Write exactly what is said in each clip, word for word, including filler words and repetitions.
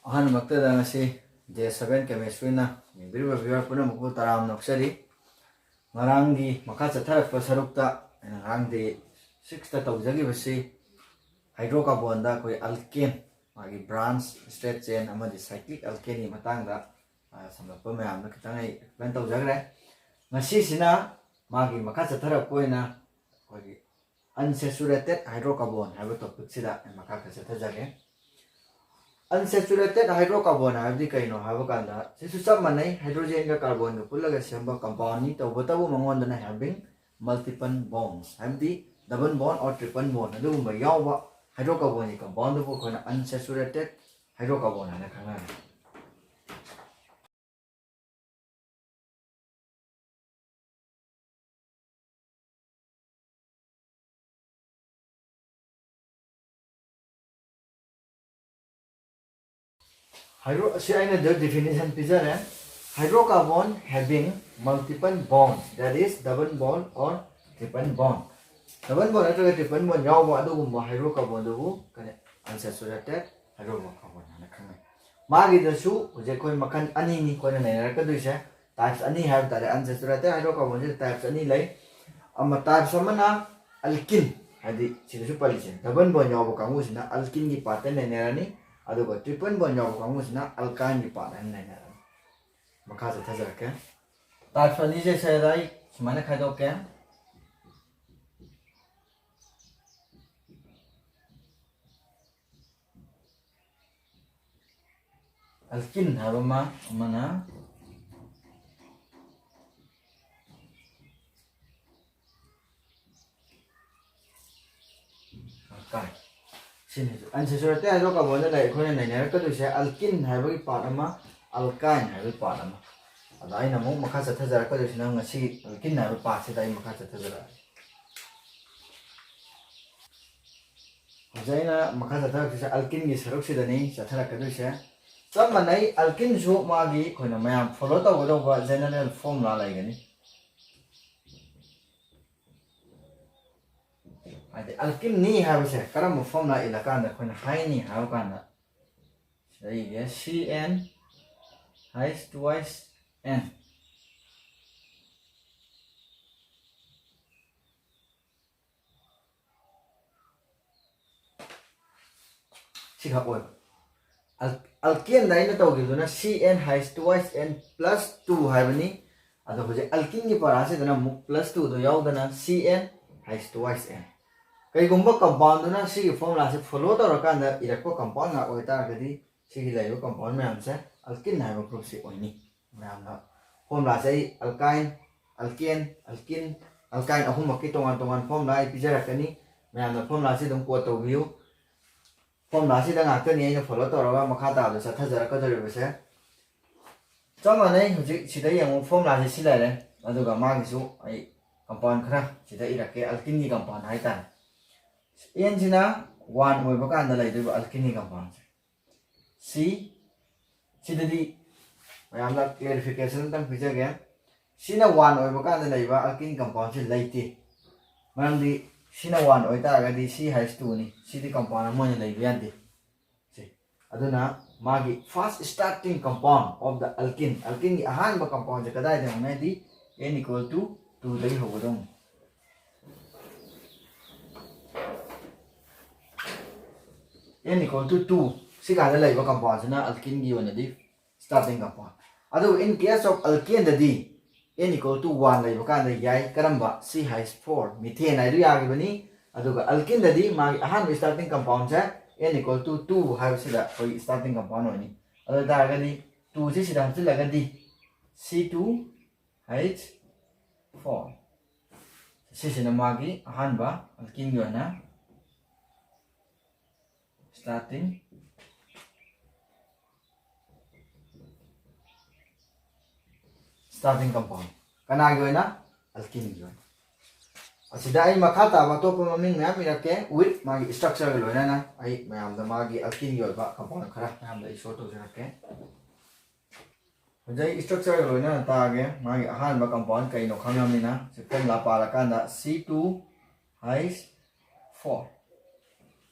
ꯑꯍꯥꯟꯕꯃꯛꯇꯗ ꯉꯁꯤ ꯗꯦ ꯁꯚꯦꯟ ꯀꯦꯃꯤꯁꯇ꯭ꯔꯤꯅ ꯌꯦꯡꯕꯤꯔꯤꯕ ꯚꯤꯌꯨꯋꯔ ꯄꯨꯝꯅꯃꯛꯄꯨ ꯇꯔꯥꯝꯅ ꯑꯣꯛꯆꯔꯤ꯫ ꯉꯔꯥꯡꯒꯤ ꯃꯈꯥ ꯆꯠꯊꯔꯛꯄ ꯁꯔꯨꯛꯇ ꯑꯩꯅ ꯉꯔꯥꯡ ꯗꯦ ꯁꯤꯛꯁꯇ ꯇꯧꯖꯈꯤꯕꯁꯤ ꯍꯥꯏꯗ꯭ꯔꯣꯀꯥꯔꯕꯣꯟꯗ ꯑꯩꯈꯣꯏ ꯑꯜꯀꯦꯟ, ꯃꯥꯒꯤ ꯕ꯭ꯔꯥꯟꯁ, ꯁ꯭ꯇ꯭ꯔꯦꯠ ꯆꯦꯟ ꯑꯃꯗꯤ ꯁꯥꯏꯀ꯭ꯂꯤꯛ ꯑꯜꯀꯦꯟꯒꯤ ꯃꯇꯥꯡꯗ, ꯑ, ꯁꯝꯂꯞꯄ ꯃꯌꯥꯝꯗ ꯈꯤꯇꯪ ꯑꯩ ꯑꯦꯛꯁꯄ꯭ꯂꯦꯟ ꯇꯧꯖꯈ꯭ꯔꯦ꯫ ꯉꯁꯤꯁꯤꯅ ꯃꯥꯒꯤ ꯃꯈꯥ ꯆꯠꯊꯔꯛꯄ ꯑꯣꯏꯅ ꯑꯩꯈꯣꯏꯒꯤ ꯑꯟꯁꯦꯆꯨꯔꯦꯇꯦꯠ ꯍꯥꯏꯗ꯭ꯔꯣꯀꯥꯔꯕꯣꯟ ꯍꯥꯏꯕ ꯇꯣꯄꯤꯛꯁꯤꯗ ꯑꯩ ꯃꯈꯥ ꯈꯔ ꯆꯠꯊꯖꯒꯦ꯫ ꯑꯟꯁꯦꯆꯨꯔꯦꯇꯦꯠ ꯍꯥꯏꯗ꯭ꯔꯣꯀꯥꯔꯕꯣꯟ ꯍꯥꯏꯕꯗꯤ ꯀꯩꯅꯣ ꯍꯥꯏꯕ ꯀꯥꯟꯗ, ꯁꯤꯁꯨ ꯆꯞ ꯃꯥꯟꯅꯩ, ꯍꯥꯏꯗ꯭ꯔꯣꯖꯦꯟꯒ ꯀꯥꯔꯕꯣꯟꯒ ꯄꯨꯜꯂꯒ ꯁꯦꯝꯕ ꯀꯝꯄꯥꯎꯟꯅꯤ, ꯇꯧꯕꯇꯕꯨ ꯃꯉꯣꯟꯗꯅ having multiple bonds, ꯍꯥꯏꯕꯗꯤ ꯗꯕꯜ ꯕꯣꯟ ꯑꯣꯔ ꯇ꯭ꯔꯤꯄꯜ ꯕꯣꯟ ꯑꯗꯨꯒꯨꯝꯕ ꯌꯥꯎꯕ ꯍꯥꯏꯗ꯭ꯔꯣꯀꯥꯔꯕꯣꯟꯒꯤ ꯀꯝꯄꯥꯎꯟꯗꯨꯕꯨ ꯑꯩꯈꯣꯏꯅ ꯑꯟꯁꯦꯆꯨꯔꯦꯇꯦꯠ ꯍꯥꯏꯗ꯭ꯔꯣꯀꯥꯔꯕꯣꯟ ꯍꯥꯏꯅ ꯈꯪꯅꯔꯦ꯫ ꯍꯥꯏꯗ꯭ꯔꯣ, ꯁꯤ ꯑꯩꯅ ꯗ definition ꯄꯤꯖꯔꯦ꯫ Hydrocarbon having multiple bonds, that is double bond or triple bond꯫ Double bond ꯅꯠꯇ꯭ꯔꯒ ꯇ꯭ꯔꯤꯄꯜ ꯕꯣꯟ ꯌꯥꯎꯕ ꯑꯗꯨꯒꯨꯝꯕ ꯍꯥꯏꯗ꯭ꯔꯣꯀꯥꯔꯕꯣꯟꯗꯨꯕꯨ ꯀꯔꯤ, ꯑꯟꯁꯦꯆꯨꯔꯦꯇꯦꯠ ꯍꯥꯏꯗ꯭ꯔꯣꯀꯥꯔꯕꯣꯟ ꯍꯥꯏꯅ ꯈꯪꯅꯩ꯫ ꯃꯥꯒꯤꯗꯁꯨ ꯍꯧꯖꯤꯛ ꯑꯩꯈꯣꯏ ꯃꯈꯜ ꯑꯅꯤꯅꯤ ꯑꯩꯈꯣꯏꯅ ꯅꯩꯅꯔꯛꯀꯗꯣꯏꯁꯦ, ꯇꯥꯏꯞꯁ ꯑꯅꯤ ꯍꯥꯏꯕ ꯇꯥꯔꯦ꯫ ꯑꯟꯁꯦꯆꯨꯔꯦꯇꯦꯠ ꯍꯥꯏꯗ꯭ꯔꯣꯀꯥꯔꯕꯣꯟꯁꯤꯗ ꯇꯥꯏꯞꯁ ꯑꯅꯤ ꯂꯩ꯫ ꯑꯃ, ꯇꯥꯏꯞꯁ ꯑꯃꯅ ꯑꯜꯀꯤꯟ, ꯍꯥꯏꯗꯤ ꯁꯤꯗꯁꯨ ꯄꯜꯂꯤꯁꯦ, ꯗꯕꯜ ꯕꯣꯟ ꯌꯥꯎꯕ ꯀꯥꯡꯕꯨꯁꯤꯅ ꯑꯜꯀꯤꯟꯒꯤ ꯄꯥꯔꯠꯇ ꯅꯩꯅꯔꯅꯤ, ꯑꯗꯨꯒ ꯇ꯭ꯔꯤꯄꯜ ꯕꯣꯟ ꯌꯥꯎꯕ ꯀꯥꯡꯕꯨꯁꯤꯅ ꯑꯜꯀꯥꯏꯟꯒꯤ ꯄꯥꯔꯠ ꯍꯥꯏꯅ ꯅꯩꯅꯔꯅꯤ꯫ ꯃꯈꯥ ꯆꯠꯊꯖꯔꯛꯀꯦ꯫ ꯇꯥꯏꯞꯁ ꯑꯅꯤꯁꯦ ꯁꯤꯗ ꯑꯩ ꯁꯨꯃꯥꯏꯅ ꯈꯥꯏꯗꯣꯛꯀꯦ꯫ ꯑꯜꯀꯤꯟ ꯍꯥꯏꯕ ꯑꯃ, ꯑꯃꯅ ꯑꯜꯀꯥꯏꯟ꯫ ꯁꯤꯅꯤ ꯑꯟꯁꯦꯆꯨꯔꯦꯇꯦꯠ ꯍꯥꯏꯗ꯭ꯔꯣꯀꯥꯔꯕꯣꯟꯗ ꯂꯩ, ꯑꯩꯈꯣꯏꯅ ꯅꯩꯅꯔꯛꯀꯗꯣꯏꯁꯦ ꯑꯜꯀꯤꯟ ꯍꯥꯏꯕꯒꯤ ꯄꯥꯔꯠ ꯑꯃ, ꯑꯜꯀꯥꯏꯟ ꯍꯥꯏꯕꯒꯤ ꯄꯥꯔꯠ ꯑꯃ꯫ ꯑꯗ ꯑꯩꯅ ꯑꯃꯨꯛ ꯃꯈꯥ ꯆꯠꯊꯖꯔꯛꯀꯗꯣꯏꯁꯤꯅ ꯉꯁꯤ ꯑꯜꯀꯤꯟ ꯍꯥꯏꯕ ꯄꯥꯔꯠꯁꯤꯗ ꯑꯩ ꯃꯈꯥ ꯆꯠꯊꯖꯔꯛꯑꯒꯦ꯫ ꯍꯧꯖꯤꯛ ꯑꯩꯅ ꯃꯈꯥ ꯆꯠꯊꯔꯛꯇꯣꯏꯁꯦ ꯑꯜꯀꯤꯟꯒꯤ ꯁꯔꯨꯛꯁꯤꯗꯅꯤ ꯆꯠꯊꯔꯛꯀꯗꯣꯏꯁꯦ꯫ ꯆꯞ ꯃꯥꯟꯅꯩ, ꯑꯜꯀꯤꯟꯁꯨ ꯃꯥꯒꯤ ꯑꯩꯈꯣꯏꯅ ꯃꯌꯥꯝ ꯐꯣꯂꯣ ꯇꯧꯒꯗꯧꯕ ꯖꯦꯅꯔꯦꯜ ꯐꯣꯔꯃꯨꯂꯥ ꯂꯩꯒꯅꯤ꯫ ꯍꯥꯏꯗꯤ ꯑꯜꯀꯤꯟꯅꯤ ꯍꯥꯏꯕꯁꯦ ꯀꯔꯝꯕ ꯐꯣꯔꯃꯨꯂꯥ ꯏꯜꯂꯀꯥꯟꯗ ꯑꯩꯈꯣꯏꯅ ꯍꯥꯏꯅꯤ ꯍꯥꯏꯕ ꯀꯥꯟꯗ, ꯑꯩꯒꯤ C N H twice N꯫ ꯁꯤꯈꯛ ꯑꯣꯏꯕ꯫ Al- alkane ꯗ ꯑꯩꯅ ꯇꯧꯈꯤꯕꯗꯨꯅ C N H twice N plus two ꯍꯥꯏꯕꯅꯤ꯫ ꯑꯗꯣ ꯍꯧꯖꯤꯛ alkene ꯒꯤ ꯄꯔꯥꯁꯤꯗꯅ ꯑꯃꯨꯛ plus two ꯗꯣ ꯌꯥꯎꯗꯅ C N H twice N꯫ ꯀꯩꯒꯨꯝꯕ compound ꯗꯨꯅ ꯁꯤꯒꯤ formula ꯁꯦ follow ꯇꯧꯔꯀꯥꯟꯗ ꯏꯔꯛꯄ compound ꯉꯥꯛ ꯑꯣꯏꯇꯥꯔꯒꯗꯤ ꯁꯤꯒꯤ ꯂꯩꯔꯤꯕ compound ꯃꯌꯥꯝꯁꯦ alkene ꯍꯥꯏꯕ group ꯁꯤ ꯑꯣꯏꯅꯤ꯫ ꯃꯌꯥꯝꯅ formula ꯁꯦ ꯑꯩ alkyne, alkane, alkene, alkyne ꯑꯍꯨꯝꯃꯛꯀꯤ ꯇꯣꯉꯥꯟ ꯇꯣꯉꯥꯟ formula ꯑꯩ ꯄꯤꯖꯔꯛꯀꯅꯤ꯫ ꯃꯌꯥꯝꯅ formula ꯁꯤ ꯑꯗꯨꯝ quote ꯇꯧꯕꯤꯌꯨ꯫ Formula ꯁꯤꯗ ꯉꯥꯛꯇꯅꯤ ꯑꯩꯅ follow ꯇꯧꯔꯒ ꯃꯈꯥ ꯇꯥꯕꯗ ꯆꯠꯊꯖꯔꯛꯀꯗꯧꯔꯤꯕꯁꯦ꯫ ꯆꯞ ꯃꯥꯟꯅꯩ꯫ ꯍꯧꯖꯤꯛ ꯁꯤꯗ ꯌꯦꯡꯉꯨ, formula ꯁꯤ ꯁꯤ ꯂꯩꯔꯦ, ꯑꯗꯨꯒ ꯃꯥꯒꯤꯁꯨ ꯑꯩ compound ꯈꯔ ꯁꯤꯗ ꯏꯔꯛꯀꯦ, alkene ꯒꯤ compound ꯍꯥꯏꯇꯥꯔꯦ꯫ N ꯁꯤꯅ one ꯑꯣꯏꯕ ꯀꯥꯟꯗ ꯂꯩꯗꯣꯏꯕ alkene ꯒꯤ compound ꯁꯦ꯫ C ꯁꯤꯗꯗꯤ ꯃꯌꯥꯝꯗ clarification ꯑꯝꯇꯪ ꯄꯤꯖꯒꯦ꯫ ꯁꯤꯅ one ꯑꯣꯏꯕ ꯀꯥꯟꯗ ꯂꯩꯕ alkene compound ꯁꯤ ꯂꯩꯇꯦ꯫ ꯃꯔꯝꯗꯤ ꯁꯤꯅ one ꯑꯣꯏꯇꯥꯔꯒꯗꯤ C H two ꯅꯤ꯫ ꯁꯤꯗꯤ compound ꯑꯃ ꯑꯣꯏꯅ ꯂꯩꯕ ꯌꯥꯗꯦ꯫ ꯁꯤ꯫ ꯑꯗꯨꯅ ꯃꯥꯒꯤ first starting compound of the alkene, alkene ꯒꯤ ꯑꯍꯥꯟꯕ compound ꯁꯦ ꯀꯗꯥꯏꯗ ꯍꯧꯅꯤ ꯍꯥꯏꯗꯤ N equal to two ꯗꯒꯤ ꯍꯧꯒꯗꯧꯅꯤ꯫ N equal to two ꯁꯤ ꯀꯥꯟꯗ ꯂꯩꯕ compound ꯁꯤꯅ alkene ꯒꯤ ꯑꯣꯏꯅꯗꯤ starting compound꯫ ꯑꯗꯨꯕꯨ in case of alkane ꯗꯗꯤ N equal to one ꯂꯩꯕ ꯀꯥꯟꯗ ꯌꯥꯏ꯫ ꯀꯔꯝꯕ? C H four, methane ꯍꯥꯏꯗꯨ ꯌꯥꯈꯤꯕꯅꯤ꯫ ꯑꯗꯨꯒ alkene ꯗꯗꯤ ꯃꯥꯒꯤ ꯑꯍꯥꯟꯕ starting compound say N equal to two ꯍꯥꯏꯕꯁꯤꯗ ꯑꯩꯈꯣꯏ starting compound ꯑꯣꯏꯅꯤ꯫ ꯑꯗꯨ ꯑꯣꯏꯇꯥꯔꯒꯗꯤ two ꯁꯤ ꯁꯤꯗ ꯍꯥꯞꯆꯤꯜꯂꯒꯗꯤ C two H four꯫ ꯁꯤꯁꯤꯅ ꯃꯥꯒꯤ ꯑꯍꯥꯟꯕ alkene ꯒꯤ ꯑꯣꯏꯅ starting, starting compound꯫ ꯀꯅꯥꯒꯤ ꯑꯣꯏꯅ? Alkene ꯒꯤ ꯑꯣꯏꯅ꯫ ꯑꯁꯤꯗ ꯑꯩ ꯃꯈꯥ ꯇꯥꯕ ꯑꯇꯣꯞꯄ ꯃꯃꯤꯡ ꯃꯌꯥꯝ ꯏꯔꯛꯀꯦ, with ꯃꯥꯒꯤ structure ꯒ ꯂꯣꯏꯅꯅ꯫ ꯑꯩ ꯃꯌꯥꯝꯗ ꯃꯥꯒꯤ alkene ꯒꯤ ꯑꯣꯏꯕ compound ꯈꯔ ꯃꯌꯥꯝꯗ ꯑꯩ show ꯇꯧꯖꯔꯛꯀꯦ꯫ ꯍꯧꯖꯤꯛ ꯑꯩ structure ꯒ ꯂꯣꯏꯅꯅ ꯇꯥꯛꯑꯒꯦ꯫ ꯃꯥꯒꯤ ꯑꯍꯥꯟꯕ compound ꯀꯩꯅꯣ ꯈꯪꯉꯕꯅꯤꯅ, ꯁꯤ formula ꯄꯥꯔꯀꯥꯟꯗ C two H four꯫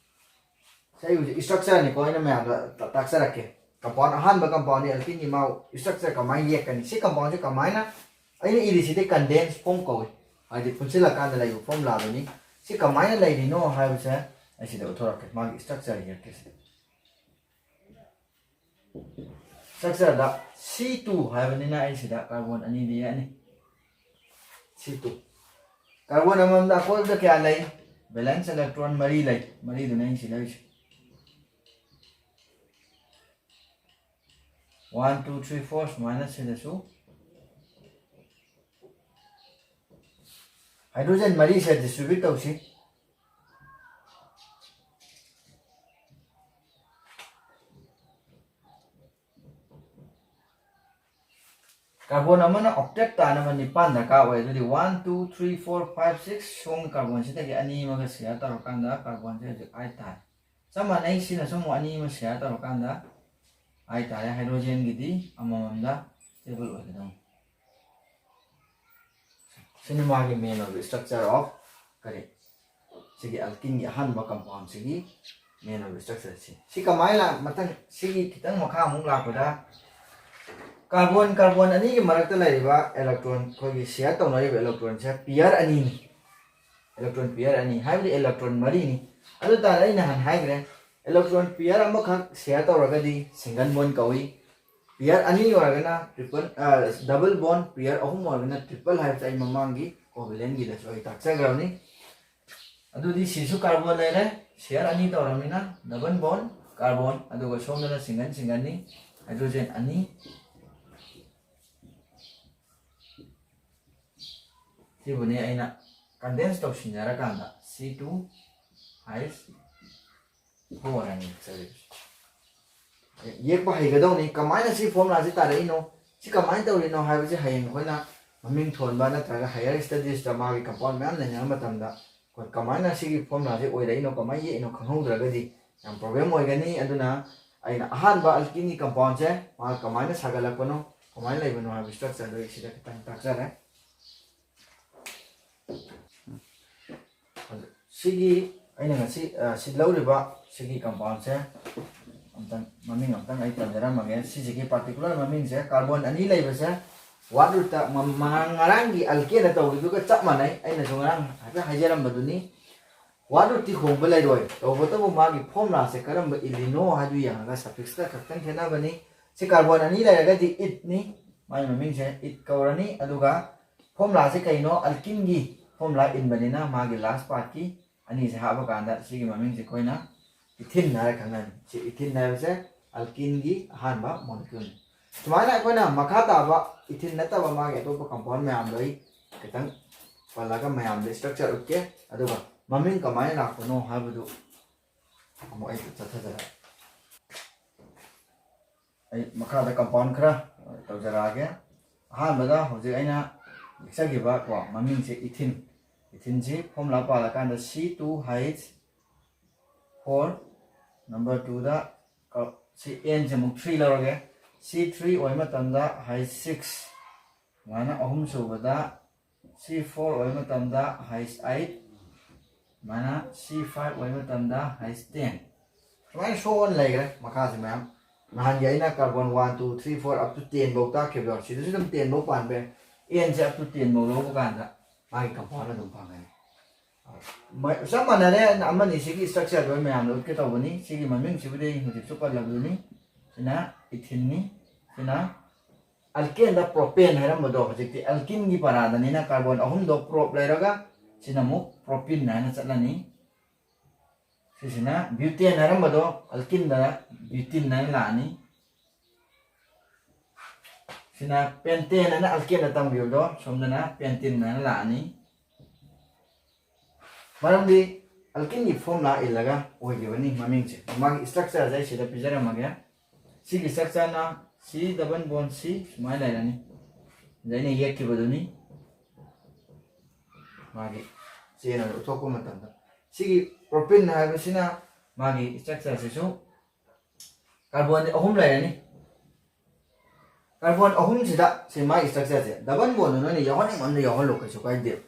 ꯁꯤ ꯑꯩ ꯍꯧꯖꯤꯛ structure ꯅꯤꯀꯣ, ꯑꯩꯅ ꯃꯌꯥꯝꯗ ꯇ- ꯇꯥꯛꯆꯔꯛꯀꯦ꯫ Compound, ꯑꯍꯥꯟꯕ compound ꯅꯤ alkene ꯒꯤ, ꯃꯥ structure ꯀꯃꯥꯏꯅ ꯌꯦꯛꯀꯅꯤ? ꯁꯤ compound ꯁꯦ ꯀꯃꯥꯏꯅ, ꯑꯩꯅ ꯏꯔꯤꯁꯤꯗꯤ condensed form ꯀꯧꯏ, ꯍꯥꯏꯗꯤ ꯄꯨꯟꯁꯤꯜꯂꯀꯥꯟꯗ ꯂꯩꯕ formula ꯗꯨꯅꯤ꯫ ꯁꯤ ꯀꯃꯥꯏꯅ ꯂꯩꯔꯤꯅꯣ ꯍꯥꯏꯕꯁꯦ ꯑꯩ ꯁꯤꯗ ꯎꯠꯊꯣꯔꯛꯀꯦ, ꯃꯥꯒꯤ structure ꯌꯦꯛꯀꯦ ꯁꯤꯗ꯫ Structure ꯗ C two ꯍꯥꯏꯕꯅꯤꯅ ꯑꯩ ꯁꯤꯗ carbon ꯑꯅꯤꯗꯤ ꯌꯦꯛꯑꯅꯤ꯫ C two꯫ Carbon ꯑꯃꯃꯝꯗ ꯑꯀꯣꯏꯕꯗ ꯀꯌꯥ ꯂꯩ? Valence electron ꯃꯔꯤ ꯂꯩ꯫ ꯃꯔꯤꯗꯨꯅ ꯑꯩꯅ ꯁꯤ ꯂꯩꯔꯤꯁꯦ꯫ One, two, three, four ꯁꯨꯃꯥꯏꯅ ꯁꯤꯗꯁꯨ hydrogen ꯃꯔꯤꯁꯦ distribute ꯇꯧꯁꯤ꯫ Carbon ꯑꯃꯅ octet ꯇꯥꯅꯕ ꯅꯤꯄꯥꯟ ꯗꯔꯀꯥꯔ ꯑꯣꯏ꯫ ꯑꯗꯨꯗꯤ one, two, three, four, five, six, ꯁꯣꯝꯒꯤ carbon ꯁꯤꯗꯒꯤ ꯑꯅꯤ ꯑꯃꯒ share ꯇꯧꯔꯀꯥꯟꯗ carbon ꯁꯦ ꯍꯧꯖꯤꯛ eight ꯇꯥꯔꯦ꯫ ꯆꯞ ꯃꯥꯟꯅꯩ, ꯁꯤꯅꯁꯨ ꯑꯃꯨꯛ ꯑꯅꯤ ꯑꯃ share ꯇꯧꯔꯀꯥꯟꯗ eight ꯇꯥꯔꯦ꯫ Hydrogen ꯒꯤꯗꯤ ꯑꯃꯃꯝꯗ stable ꯑꯣꯏꯒꯗꯧꯅꯤ꯫ ꯁꯤꯅ ꯃꯥꯒꯤ main ꯑꯣꯏꯕ structure of ꯀꯔꯤ? ꯁꯤꯒꯤ alkene ꯒꯤ ꯑꯍꯥꯟꯕ compound ꯁꯤꯒꯤ main ꯑꯣꯏꯕ structure ꯁꯤ꯫ ꯁꯤ ꯀꯃꯥꯏꯅ ꯃꯊꯪ ꯁꯤꯒꯤ ꯈꯤꯇꯪ ꯃꯈꯥ ꯑꯃꯨꯛ ꯂꯥꯛꯄꯗ carbon, carbon ꯑꯅꯤꯒꯤ ꯃꯔꯛꯇ ꯂꯩꯔꯤꯕ electron, ꯑꯩꯈꯣꯏꯒꯤ share ꯇꯧꯅꯔꯤꯕ electron ꯁꯦ pair ꯑꯅꯤꯅꯤ꯫ Electron pair ꯑꯅꯤ ꯍꯥꯏꯕꯗꯤ electron ꯃꯔꯤꯅꯤ꯫ ꯑꯗꯨ ꯇꯥꯔꯗꯤ ꯑꯩ ꯅꯍꯥꯟ ꯍꯥꯏꯈ꯭ꯔꯦ, electron pair ꯑꯃꯈꯛ share ꯇꯧꯔꯒꯗꯤ single bond ꯀꯧꯏ꯫ Pair ꯑꯅꯤ ꯑꯣꯏꯔꯒꯅ triple, double bond, pair ꯑꯍꯨꯝ ꯑꯣꯏꯔꯒꯅ triple ꯍꯥꯏꯕꯁꯦ ꯑꯩ ꯃꯃꯥꯡꯒꯤ covalent ꯒꯤꯗꯁꯨ ꯑꯩ ꯇꯥꯛꯆꯈ꯭ꯔꯕꯅꯤ꯫ ꯑꯗꯨꯗꯤ ꯁꯤꯁꯨ carbon ꯂꯩꯔꯦ, share ꯑꯅꯤ ꯇꯧꯔꯕꯅꯤꯅ double bond carbon, ꯑꯗꯨꯒ ꯁꯣꯝꯗꯅ single single ꯅꯤ, hydrogen ꯑꯅꯤ꯫ ꯁꯤꯕꯨꯅꯤ ꯑꯩꯅ condense ꯇꯧꯁꯤꯟꯅꯔꯀꯥꯟꯗ C two H four ꯍꯥꯏꯅ ꯌꯦꯛꯆꯔꯤꯕꯁꯦ꯫ ꯌꯦꯛꯄ ꯍꯩꯒꯗꯧꯅꯤ꯫ ꯀꯃꯥꯏꯅ ꯁꯤ formula ꯁꯤ ꯇꯥꯔꯛꯏꯅꯣ, ꯁꯤ ꯀꯃꯥꯏꯅ ꯇꯧꯔꯤꯅꯣ ꯍꯥꯏꯕꯁꯤ ꯍꯌꯦꯡ ꯑꯩꯈꯣꯏꯅ ꯃꯃꯤꯡ ꯊꯣꯟꯕ ꯅꯠꯇ꯭ꯔꯒ higher studies ꯇ ꯃꯥꯒꯤ compound ꯃꯌꯥꯝ ꯅꯩꯅꯕ ꯃꯇꯝꯗ ꯑꯩꯈꯣꯏ ꯀꯃꯥꯏꯅ ꯁꯤꯒꯤ formula ꯁꯤ ꯑꯣꯏꯔꯛꯏꯅꯣ, ꯀꯃꯥꯏꯅ ꯌꯦꯛꯏꯅꯣ ꯈꯪꯍꯧꯗ꯭ꯔꯒꯗꯤ ꯌꯥꯝ problem ꯑꯣꯏꯒꯅꯤ꯫ ꯑꯗꯨꯅ ꯑꯩꯅ ꯑꯍꯥꯟꯕ alkene ꯒꯤ compound ꯁꯦ ꯃꯥ ꯀꯃꯥꯏꯅ ꯁꯥꯒꯠꯂꯛꯄꯅꯣ, ꯀꯃꯥꯏꯅ ꯂꯩꯕꯅꯣ ꯍꯥꯏꯕ structure ꯗꯣ ꯑꯩ ꯁꯤꯗ ꯈꯤꯇꯪ ꯇꯥꯛꯆꯔꯦ꯫ ꯁꯤꯒꯤ ꯑꯩꯅ ꯉꯁꯤ, ꯑ, ꯁꯤ ꯂꯧꯔꯤꯕ ꯁꯤꯒꯤ compoundꯁꯦ ꯑꯝꯇꯪ, ꯃꯃꯤꯡ ꯑꯝꯇꯪ ꯑꯩ ꯄꯟꯖꯔꯝꯃꯒꯦ꯫ ꯁꯤꯁꯤꯒꯤ particular ꯃꯃꯤꯡꯁꯦ, carbon ꯑꯅꯤ ꯂꯩꯕꯁꯦ, what rootꯇ ꯃ-, ꯃ-, ꯉꯔꯥꯡꯒꯤ alkaneꯗ ꯇꯧꯈꯤꯕꯗꯨꯒ ꯆꯞ ꯃꯥꯟꯅꯩ꯫ ꯑꯩꯅꯁꯨ ꯉꯔꯥꯡ ꯍꯥꯏꯐꯦꯠ ꯍꯥꯏꯖꯔꯝꯕꯗꯨꯅꯤ꯫ What rootꯇꯤ ꯍꯣꯡꯕ ꯂꯩꯔꯣꯏ꯫ ꯇꯧꯕꯇꯕꯨ ꯃꯥꯒꯤ formulaꯁꯦ ꯀꯔꯝꯕ ꯏꯜꯂꯤꯅꯣ ꯍꯥꯏꯗꯨ ꯌꯦꯡꯉꯒ suffixꯇ ꯈꯛꯇꯪ ꯈꯦꯠꯅꯕꯅꯤ꯫ ꯁꯤ carbon ꯑꯅꯤ ꯂꯩꯔꯒꯗꯤ ꯏꯠꯅꯤ, ꯃꯥꯒꯤ ꯃꯃꯤꯡꯁꯦ ꯏꯠ ꯀꯧꯔꯅꯤ꯫ ꯑꯗꯨꯒ formulaꯁꯦ ꯀꯩꯅꯣ? Alkeneꯒꯤ formula ꯏꯟꯕꯅꯤꯅ ꯃꯥꯒꯤ last partꯀꯤ ꯑꯅꯤꯁꯦ ꯍꯥꯞꯄꯀꯥꯟꯗ ꯁꯤꯒꯤ ꯃꯃꯤꯡꯁꯦ ꯑꯩꯈꯣꯏꯅ ethene ꯍꯥꯏꯔ ꯈꯪꯅꯅꯤ꯫ ꯁꯤ ethene ꯍꯥꯏꯕꯁꯦ alkeneꯒꯤ ꯑꯍꯥꯟꯕ moleculeꯅꯤ꯫ ꯁꯨꯃꯥꯏꯅ ꯑꯩꯈꯣꯏꯅ ꯃꯈꯥ ꯇꯥꯕ ethene ꯅꯠꯇꯕ ꯃꯥꯒꯤ ꯑꯇꯣꯞꯄ compound ꯃꯌꯥꯝꯗꯣ ꯑꯩ ꯈꯤꯇꯪ ꯄꯜꯂꯒ ꯃꯌꯥꯝꯗ structure ꯎꯠꯀꯦ, ꯑꯗꯨꯒ ꯃꯃꯤꯡ ꯀꯃꯥꯏꯅ ꯂꯥꯛꯄꯅꯣ ꯍꯥꯏꯕꯗꯨ ꯑꯃꯨꯛ ꯑꯩ ꯆꯠꯊꯖꯔꯛꯑꯒꯦ꯫ ꯑꯩ ꯃꯈꯥꯗ compound ꯈꯔ ꯇꯧꯖꯔꯛꯑꯒꯦ꯫ ꯑꯍꯥꯟꯕꯗ ꯍꯧꯖꯤꯛ ꯑꯩꯅ ꯌꯦꯛꯆꯈꯤꯕ ꯀꯣ ꯃꯃꯤꯡꯁꯦ ethene꯫ Etheneꯁꯤ formula ꯄꯥꯜꯂꯀꯥꯟꯗ C two H four, number twoꯗ ꯀ-, ꯁꯤ Nꯁꯦ ꯑꯃꯨꯛ three ꯂꯧꯔꯒꯦ꯫ C three ꯑꯣꯏꯕ ꯃꯇꯝꯗ H six, ꯁꯨꯃꯥꯏꯅ ꯑꯍꯨꯝ ꯁꯨꯕꯗ C four ꯑꯣꯏꯕ ꯃꯇꯝꯗ H eight, ꯁꯨꯃꯥꯏꯅ C five ꯑꯣꯏꯕ ꯃꯇꯝꯗ H ten꯫ ꯁꯨꯃꯥꯏꯅ so on ꯂꯩꯈ꯭ꯔꯦ ꯃꯈꯥꯁꯦ ꯃꯌꯥꯝ꯫ ꯅꯍꯥꯟꯒꯤ ꯑꯩꯅ carbon one, two, three, four up to ten ꯐꯥꯎ ꯇꯥꯛꯈꯤꯕꯗꯣ, ꯁꯤꯗꯁꯨ ꯑꯗꯨꯝ ten ꯐꯥꯎ ꯄꯥꯟꯕ ꯌꯥꯏ꯫ Nꯁꯦ up to ten ꯐꯥꯎ ꯂꯧꯕ ꯀꯥꯟꯗ ꯃꯥꯒꯤ compound ꯑꯗꯨꯝ ꯐꯪꯒꯅꯤ꯫ ꯃ-, ꯆꯞ ꯃꯥꯟꯅꯔꯦ, ꯑꯃꯅꯤ ꯁꯤꯒꯤ structureꯗꯣ ꯑꯩ ꯃꯌꯥꯝꯗ ꯎꯠꯀꯦ ꯇꯧꯕꯅꯤ꯫ ꯁꯤꯒꯤ ꯃꯃꯤꯡꯁꯤꯕꯨꯗꯤ ꯑꯩ ꯍꯧꯖꯤꯛꯁꯨ ꯄꯜꯂꯕꯗꯨꯅꯤ꯫ ꯁꯤꯅ Etheneꯅꯤ, ꯁꯤꯅ alkaneꯗ propane ꯍꯥꯏꯔꯝꯕꯗꯣ ꯍꯧꯖꯤꯛꯇꯤ alkeneꯒꯤ paraꯗꯅꯤꯅ carbon ꯑꯍꯨꯝꯗꯣ prop ꯂꯩꯔꯒ ꯁꯤꯅ ꯑꯃꯨꯛ propene ꯍꯥꯏꯅ ꯆꯠꯂꯅꯤ꯫ ꯁꯤꯁꯤꯅ butane ꯍꯥꯏꯔꯝꯕꯗꯣ alkeneꯗ butene ꯍꯥꯏꯅ ꯂꯥꯛꯑꯅꯤ꯫ ꯁꯤꯅ pentane ꯍꯥꯏꯅ alkaneꯗ ꯇꯝꯈꯤꯕꯗꯣ ꯁꯣꯝꯗꯅ pentene ꯍꯥꯏꯅ ꯂꯥꯛꯑꯅꯤ꯫ ꯃꯔꯝꯗꯤ alkeneꯒꯤ formula ꯏꯜꯂꯒ ꯑꯣꯏꯈꯤꯕꯅꯤ ꯃꯃꯤꯡꯁꯦ꯫ ꯃꯥꯒꯤ structureꯁꯦ ꯑꯩ ꯁꯤꯗ ꯄꯤꯖꯔꯝꯃꯒꯦ꯫ ꯁꯤꯒꯤ structureꯅ C double bond C ꯁꯨꯃꯥꯏꯅ ꯂꯩꯔꯅꯤ꯫ ꯑꯗ ꯑꯩꯅ ꯌꯦꯛꯈꯤꯕꯗꯨꯅꯤ꯫ ꯃꯥꯒꯤ ꯆꯦ ꯑꯣꯏꯅ ꯎꯠꯊꯣꯛꯄ ꯃꯇꯝꯗ ꯁꯤꯒꯤ propane ꯍꯥꯏꯕꯁꯤꯅ ꯃꯥꯒꯤ structureꯁꯤꯁꯨ carbon ꯑꯍꯨꯝ ꯂꯩꯔꯅꯤ꯫ Carbon ꯑꯍꯨꯝꯁꯤꯗ ꯁꯤ ꯃꯥꯒꯤ structureꯁꯦ double bond ꯅꯣꯏꯅ ꯌꯥꯎꯍꯟꯅꯤꯡꯕ ꯑꯃꯗ ꯌꯥꯎꯍꯜꯂꯣ, ꯀꯩꯁꯨ ꯀꯥꯏꯗꯦ꯫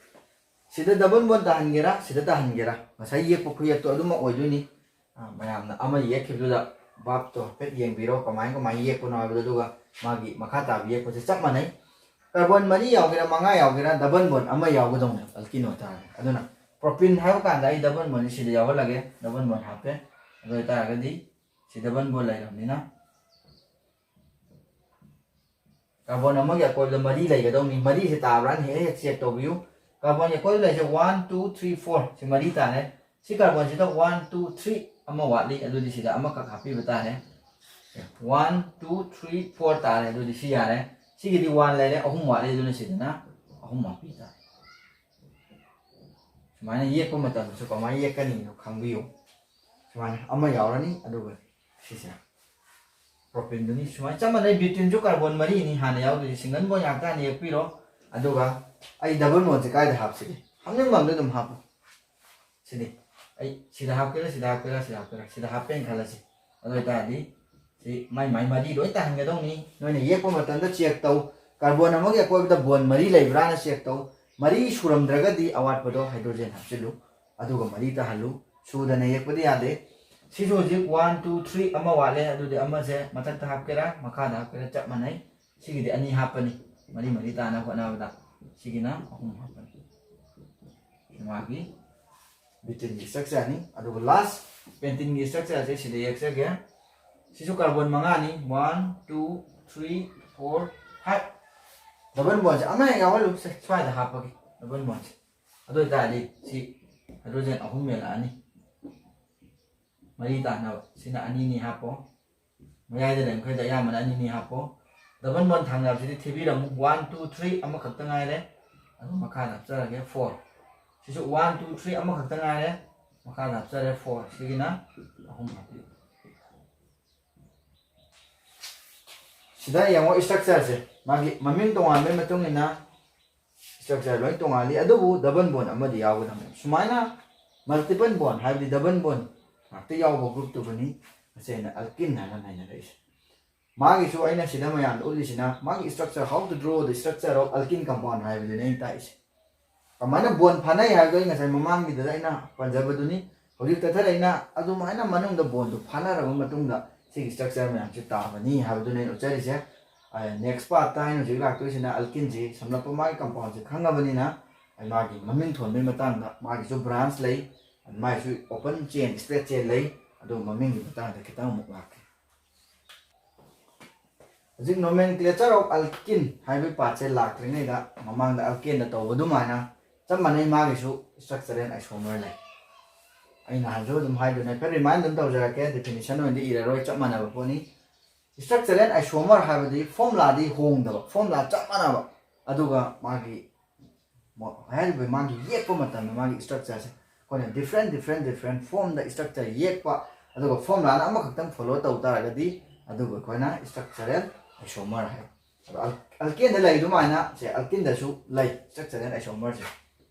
ꯁꯤꯗ double bond ꯇꯥꯍꯟꯒꯦꯔꯥ, ꯁꯤꯗ ꯇꯥꯍꯟꯒꯦꯔꯥ, ꯉꯁꯥꯏ ꯌꯦꯛꯄ ꯈꯨꯌꯦꯛꯇꯣ ꯑꯗꯨꯃꯛ ꯑꯣꯏꯗꯣꯏꯅꯤ꯫ ꯑ, ꯃꯌꯥꯝꯅ ꯑꯃ ꯌꯦꯛꯈꯤꯕꯗꯨꯗ ꯚꯥꯞꯇꯣ ꯍꯥꯏꯐꯦꯠ ꯌꯦꯡꯕꯤꯔꯣ, ꯀꯃꯥꯏ ꯀꯃꯥꯏꯅ ꯌꯦꯛꯄꯅꯣ ꯍꯥꯏꯕꯗꯣ꯫ ꯑꯗꯨꯒ ꯃꯥꯒꯤ ꯃꯈꯥ ꯇꯥꯕ ꯌꯦꯛꯄꯁꯦ ꯆꯞ ꯃꯥꯟꯅꯩ꯫ ꯀꯥꯔꯕꯣꯟ ꯃꯔꯤ ꯌꯥꯎꯒꯦꯔꯥ, ꯃꯉꯥ ꯌꯥꯎꯒꯦꯔꯥ, ꯗꯕꯜ ꯕꯣꯟ ꯑꯃ ꯌꯥꯎꯒꯗꯧꯅꯦ ꯑꯜꯀꯤꯟ ꯑꯣꯏꯇꯥꯔꯒꯗꯤ꯫ ꯑꯗꯨꯅ ꯄ꯭ꯔꯣꯄꯤꯟ ꯍꯥꯏꯕ ꯀꯥꯟꯗ ꯑꯩ ꯗꯕꯜ ꯕꯣꯟꯁꯦ ꯁꯤꯗ ꯌꯥꯎꯍꯜꯂꯒꯦ, ꯗꯕꯜ ꯕꯣꯟ ꯍꯥꯞꯄꯦ꯫ ꯑꯗꯨ ꯑꯣꯏꯇꯥꯔꯒꯗꯤ ꯁꯤ ꯗꯕꯜ ꯕꯣꯟ ꯂꯩꯔꯕꯅꯤꯅ ꯀꯥꯔꯕꯣꯟ ꯑꯃꯒꯤ ꯑꯀꯣꯏꯕꯗ ꯃꯔꯤ ꯂꯩꯒꯗꯧꯅꯤ꯫ ꯃꯔꯤꯁꯦ ꯇꯥꯕ꯭ꯔꯥꯅ ꯍꯦꯛ ꯍꯦꯛ ꯆꯦꯛ ꯇꯧꯕꯤꯌꯨ꯫ ꯀꯥꯔꯕꯣꯟꯒꯤ ꯑꯀꯣꯏꯕꯗ ꯂꯩꯔꯤꯁꯦ ꯋꯥꯟ, ꯇꯨ, ꯊ꯭ꯔꯤ, ꯐꯣꯔ, ꯁꯤ ꯃꯔꯤ ꯇꯥꯔꯦ꯫ ꯁꯤ ꯀꯥꯔꯕꯣꯟꯁꯤꯗ ꯋꯥꯟ, ꯇꯨ, ꯊ꯭ꯔꯤ ꯑꯃ ꯋꯥꯠꯂꯤ, ꯑꯗꯨꯗꯤ ꯁꯤꯗ ꯑꯃꯈꯛ ꯍꯥꯞꯄꯤꯕ ꯇꯥꯔꯦ꯫ ꯋꯥꯟ, ꯇꯨ, ꯊ꯭ꯔꯤ, ꯐꯣꯔ ꯇꯥꯔꯦ, ꯑꯗꯨꯗꯤ ꯁꯤ ꯌꯥꯔꯦ꯫ ꯁꯤꯒꯤꯗꯤ ꯋꯥꯟ ꯂꯩꯔꯦ, ꯑꯍꯨꯝ ꯋꯥꯠꯂꯤ, ꯑꯗꯨꯅ ꯁꯤꯗꯅ ꯑꯍꯨꯝ ꯍꯥꯞꯄꯤ ꯇꯥꯔꯦ꯫ ꯁꯨꯃꯥꯏꯅ ꯌꯦꯛꯄ ꯃꯇꯝꯗꯁꯨ ꯀꯃꯥꯏꯅ ꯌꯦꯛꯀꯅꯤꯗꯣ ꯈꯪꯕꯤꯌꯨ꯫ ꯁꯨꯃꯥꯏꯅ ꯑꯃ ꯌꯥꯎꯔꯅꯤ, ꯑꯗꯨꯒ ꯁꯤꯁꯦ ꯄ꯭ꯔꯣꯄꯤꯟꯗꯨꯅꯤ꯫ ꯁꯨꯃꯥꯏꯅ ꯆꯞ ꯃꯥꯟꯅꯩ, ꯕ꯭ꯌꯨꯇꯤꯟꯁꯨ ꯀꯥꯔꯕꯣꯟ ꯃꯔꯤꯅꯤ ꯍꯥꯟꯅ ꯌꯥꯎꯗꯣꯏꯁꯦ꯫ ꯁꯤꯡꯒꯜ ꯕꯣꯟ ꯉꯥꯛꯇ ꯍꯥꯟꯅ ꯌꯦꯛꯄꯤꯔꯣ, ꯑꯗꯨꯒ ꯑꯩ ꯗꯕꯜ ꯕꯣꯟꯁꯦ ꯀꯥꯏꯗ ꯍꯥꯞꯁꯤꯒꯦ? ꯍꯥꯞꯅꯤꯡꯕ ꯑꯝꯗ ꯑꯗꯨꯝ ꯍꯥꯞꯄꯨ꯫ ꯁꯤꯅꯤ, ꯑꯩ ꯁꯤꯗ ꯍꯥꯞꯀꯦꯔꯥ, ꯁꯤꯗ ꯍꯥꯞꯀꯦꯔꯥ, ꯁꯤꯗ ꯍꯥꯞꯀꯦꯔꯥ, ꯁꯤꯗ ꯍꯥꯞꯄꯦꯅ ꯈꯜꯂꯁꯤ꯫ ꯑꯗꯨ ꯑꯣꯏꯇꯥꯔꯗꯤ ꯁꯤ ꯃꯥꯏ ꯃꯥꯏ ꯃꯔꯤ ꯂꯣꯏ ꯇꯥꯍꯟꯒꯗꯧꯅꯤ꯫ ꯅꯣꯏꯅ ꯌꯦꯛꯄ ꯃꯇꯝꯗ ꯆꯦꯛ ꯇꯧ, ꯀꯥꯔꯕꯣꯟ ꯑꯃꯒꯤ ꯑꯀꯣꯏꯕꯗ ꯕꯣꯟ ꯃꯔꯤ ꯂꯩꯕ꯭ꯔꯥꯅ ꯆꯦꯛ ꯇꯧ꯫ ꯃꯔꯤ ꯁꯨꯔꯝꯗ꯭ꯔꯒꯗꯤ ꯑꯋꯥꯠꯄꯗꯣ ꯍꯥꯏꯗ꯭ꯔꯣꯖꯦꯟ ꯍꯥꯞꯆꯤꯜꯂꯨ, ꯑꯗꯨꯒ ꯃꯔꯤ ꯇꯥꯍꯜꯂꯨ꯫ ꯁꯨꯗꯅ ꯌꯦꯛꯄꯗꯤ ꯌꯥꯗꯦ꯫ ꯁꯤꯁꯨ ꯍꯧꯖꯤꯛ ꯋꯥꯟ, ꯇꯨ, ꯊ꯭ꯔꯤ ꯑꯃ ꯋꯥꯠꯂꯦ, ꯑꯗꯨꯗꯤ ꯑꯃꯁꯦ ꯃꯊꯛꯇ ꯍꯥꯞꯀꯦꯔꯥ ꯃꯈꯥꯗ ꯍꯥꯞꯀꯦꯔꯥ ꯆꯞ ꯃꯥꯟꯅꯩ꯫ ꯁꯤꯒꯤꯗꯤ ꯑꯅꯤ ꯍꯥꯞꯄꯅꯤ, ꯃꯔꯤ ꯃꯔꯤ ꯇꯥꯅꯕ ꯍꯣꯠꯅꯕꯗ꯫ ꯁꯤꯒꯤꯅ ꯑꯍꯨꯝ ꯍꯥꯞꯄꯅꯤ꯫ ꯃꯥꯒꯤ ꯕ꯭ꯌꯨꯇꯤꯟꯒꯤ ꯁ꯭ꯇ꯭ꯔꯛꯆꯔꯅꯤ꯫ ꯑꯗꯨꯒ ꯂꯥꯁ ꯄꯦꯟꯇꯤꯟꯒꯤ ꯁ꯭ꯇ꯭ꯔꯛꯆꯔꯁꯦ ꯁꯤꯗ ꯌꯦꯛꯆꯒꯦ꯫ ꯁꯤꯁꯨ ꯀꯥꯔꯕꯣꯟ ꯃꯉꯥꯅꯤ, one, two, three, four, five. Double ꯕꯣꯟꯁꯦ ꯑꯃ ꯍꯦꯛ ꯌꯥꯎꯍꯜꯂꯨꯁꯦ, ꯁ꯭ꯋꯥꯏꯗ ꯍꯥꯞꯄꯒꯦ ꯗꯕꯜ ꯕꯣꯟꯁꯦ꯫ ꯑꯗꯨ ꯑꯣꯏꯇꯥꯔꯗꯤ ꯁꯤ ꯍꯥꯏꯗ꯭ꯔꯣꯖꯦꯟ ꯑꯍꯨꯝ ꯃꯦꯜꯂꯛꯑꯅꯤ꯫ ꯃꯔꯤ ꯇꯥꯅꯕ ꯁꯤꯅ ꯑꯅꯤꯅꯤ ꯍꯥꯞꯄꯣ꯫ ꯃꯌꯥꯏꯗ ꯂꯩꯕ ꯃꯈꯩꯗ ꯑꯌꯥꯝꯕꯅ ꯑꯅꯤꯅꯤ ꯍꯥꯞꯄꯣ꯫ ꯗꯕꯜ ꯕꯣꯟ ꯊꯥꯡꯅꯕꯁꯤꯗꯤ ꯊꯤꯕꯤꯔꯝꯃꯨ꯫ ꯋꯥꯟ, ꯇꯨ, ꯊ꯭ꯔꯤ ꯑꯃꯈꯛꯇ ꯉꯥꯏꯔꯦ꯫ ꯑꯗꯨ ꯃꯈꯥꯗ ꯍꯥꯞꯆꯔꯒꯦ ꯐꯣꯔ꯫ ꯁꯤꯁꯨ ꯋꯥꯟ, ꯇꯨ, ꯊ꯭ꯔꯤ ꯑꯃꯈꯛꯇ ꯉꯥꯏꯔꯦ꯫ ꯃꯈꯥꯗ ꯍꯥꯞꯆꯔꯦ ꯐꯣꯔ꯫ ꯁꯤꯒꯤꯅ ꯑꯍꯨꯝ ꯍꯥꯞꯄꯤꯌꯨ꯫ ꯁꯤꯗ ꯌꯦꯡꯉꯣ, ꯁ꯭ꯇ꯭ꯔꯛꯆꯔꯁꯦ ꯃꯥꯒꯤ ꯃꯃꯤꯡ ꯇꯣꯉꯥꯟꯕꯒꯤ ꯃꯇꯨꯡ ꯏꯟꯅ ꯁ꯭ꯇ꯭ꯔꯛꯆꯔ ꯂꯣꯏ ꯇꯣꯉꯥꯜꯂꯤ, ꯑꯗꯨꯕꯨ ꯗꯕꯜ ꯕꯣꯟ ꯑꯃꯗꯤ ꯌꯥꯎꯒꯗꯕꯅꯤ꯫ ꯁꯨꯃꯥꯏꯅ ꯃꯜꯇꯤꯄꯜ ꯕꯣꯟ ꯍꯥꯏꯕꯗꯤ ꯗꯕꯜ ꯕꯣꯟ ꯉꯥꯛꯇ ꯌꯥꯎꯕ ꯒ꯭ꯔꯨꯞꯇꯨꯕꯨꯅꯤ ꯃꯁꯤ ꯑꯩꯅ ꯑꯜꯀꯤꯟ ꯍꯥꯏꯅ ꯅꯩꯅꯔꯛꯏꯁꯦ꯫ ꯃꯥꯒꯤꯁꯨ ꯑꯩꯅ ꯁꯤꯗ ꯃꯌꯥꯝꯗ ꯎꯠꯂꯤꯁꯤꯅ ꯃꯥꯒꯤ structure, how to draw the structure of alkene compound ꯍꯥꯏꯕꯗꯨꯅꯤ ꯑꯩꯅ ꯇꯥꯛꯏꯁꯦ꯫ ꯀꯃꯥꯏꯅ ꯕꯣꯟ ꯐꯥꯅꯩ ꯍꯥꯏꯕꯗꯣ ꯑꯩ ꯉꯁꯥꯏ ꯃꯃꯥꯡꯒꯤꯗꯨꯗ ꯑꯩꯅ ꯄꯟꯖꯕꯗꯨꯅꯤ꯫ ꯍꯧꯖꯤꯛ ꯇꯠꯊꯔꯛꯏꯅ ꯑꯗꯨꯃꯥꯏꯅ ꯃꯅꯨꯡꯗ ꯕꯣꯟꯗꯨ ꯐꯥꯅꯔꯕ ꯃꯇꯨꯡꯗ ꯁꯤꯒꯤ ꯁ꯭ꯇ꯭ꯔꯛꯆꯔ ꯃꯌꯥꯝꯁꯤ ꯇꯥꯕꯅꯤ ꯍꯥꯏꯕꯗꯨꯅ ꯑꯩꯅ ꯎꯠꯆꯔꯤꯁꯦ꯫ ꯅꯦꯛꯁ ꯄꯥꯔꯠꯇ ꯑꯩꯅ ꯍꯧꯖꯤꯛ ꯂꯥꯛꯇꯣꯏꯁꯤꯅ ꯑꯜꯀꯤꯟꯁꯤ ꯁꯝꯂꯞꯄ ꯃꯥꯒꯤ ꯀꯝꯄꯥꯎꯟꯁꯦ ꯈꯪꯉꯕꯅꯤꯅ ꯑꯩ ꯃꯥꯒꯤ ꯃꯃꯤꯡ ꯊꯣꯟꯕꯒꯤ ꯃꯇꯥꯡꯗ ꯃꯥꯒꯤꯁꯨ ꯕ꯭ꯔꯥꯟꯁ ꯂꯩ, ꯃꯥꯒꯤꯁꯨ ꯑꯣꯄꯟ ꯆꯦꯟ, ꯁ꯭ꯇ꯭ꯔꯦꯠ ꯆꯦꯟ ꯂꯩ꯫ ꯑꯗꯨ ꯃꯃꯤꯡꯒꯤ ꯃꯇꯥꯡꯗ ꯈꯤꯇꯪ ꯑꯃꯨꯛ ꯂꯥꯛꯀꯦ꯫ ꯍꯧꯖꯤꯛ nomenclature of alkene ꯍꯥꯏꯕꯒꯤ ꯄꯥꯔꯠꯁꯦ ꯂꯥꯛꯇ꯭ꯔꯤꯉꯩꯗ ꯃꯃꯥꯡꯗ ꯑꯜꯀꯦꯟꯗ ꯇꯧꯕ ꯑꯗꯨꯃꯥꯏꯅ ꯆꯞ ꯃꯥꯟꯅꯩ, ꯃꯥꯒꯤꯁꯨ ꯁ꯭ꯇ꯭ꯔꯛꯆꯔꯦꯜ ꯑꯥꯏꯁꯣꯃꯔ ꯂꯩ꯫ ꯑꯩ ꯅꯍꯥꯟꯁꯨ ꯑꯗꯨꯝ ꯍꯥꯏꯗꯨꯅ ꯍꯥꯏꯐꯦꯠ ꯔꯤꯃꯥꯏꯟ ꯑꯗꯨꯝ ꯇꯧꯖꯔꯛꯀꯦ, ꯗꯤꯐꯤꯅꯤꯁꯟ ꯑꯣꯏꯅꯗꯤ ꯏꯔꯔꯣꯏ, ꯆꯞ ꯃꯥꯟꯅꯕ ꯄꯣꯠꯅꯤ꯫ ꯁ꯭ꯇ꯭ꯔꯛꯆꯔꯦꯜ ꯑꯥꯏꯁꯣꯃꯔ ꯍꯥꯏꯕꯗꯤ ꯐꯣꯔꯃꯨꯂꯥꯗꯤ ꯍꯣꯡꯗꯕ, ꯐꯣꯔꯃꯨꯂꯥ ꯆꯞ ꯃꯥꯟꯅꯕ, ꯑꯗꯨꯒ ꯃꯥꯒꯤ ꯃꯣ- ꯍꯥꯏꯔꯤꯕ ꯃꯥꯒꯤ ꯌꯦꯛꯄ ꯃꯇꯝꯗ ꯃꯥꯒꯤ ꯁ꯭ꯇ꯭ꯔꯛꯆꯔꯁꯦ ꯑꯩꯈꯣꯏꯅ different different different formꯗ ꯁ꯭ꯇ꯭ꯔꯛꯆꯔ ꯌꯦꯛꯄ, ꯑꯗꯨꯒ ꯐꯣꯔꯃꯨꯂꯥꯅ ꯑꯃꯈꯛꯇꯪ ꯐꯣꯂꯣ ꯇꯧ ꯇꯥꯔꯒꯗꯤ ꯑꯗꯨꯕꯨ ꯑꯩꯈꯣꯏꯅ ꯁ꯭ꯇ꯭ꯔꯛꯆꯔꯦꯜ ꯑꯥꯏꯁꯣꯃꯔ ꯍꯥꯏ꯫ ꯑꯗꯣ ꯑꯜꯀꯦꯟꯗ ꯂꯩ ꯑꯗꯨꯃꯥꯏꯅ ꯁꯦ ꯑꯜꯀꯤꯟꯗꯁꯨ ꯂꯩ ꯁ꯭ꯇ꯭ꯔꯛꯆꯔꯦꯜ ꯑꯥꯏꯁꯣꯃꯔꯁꯦ꯫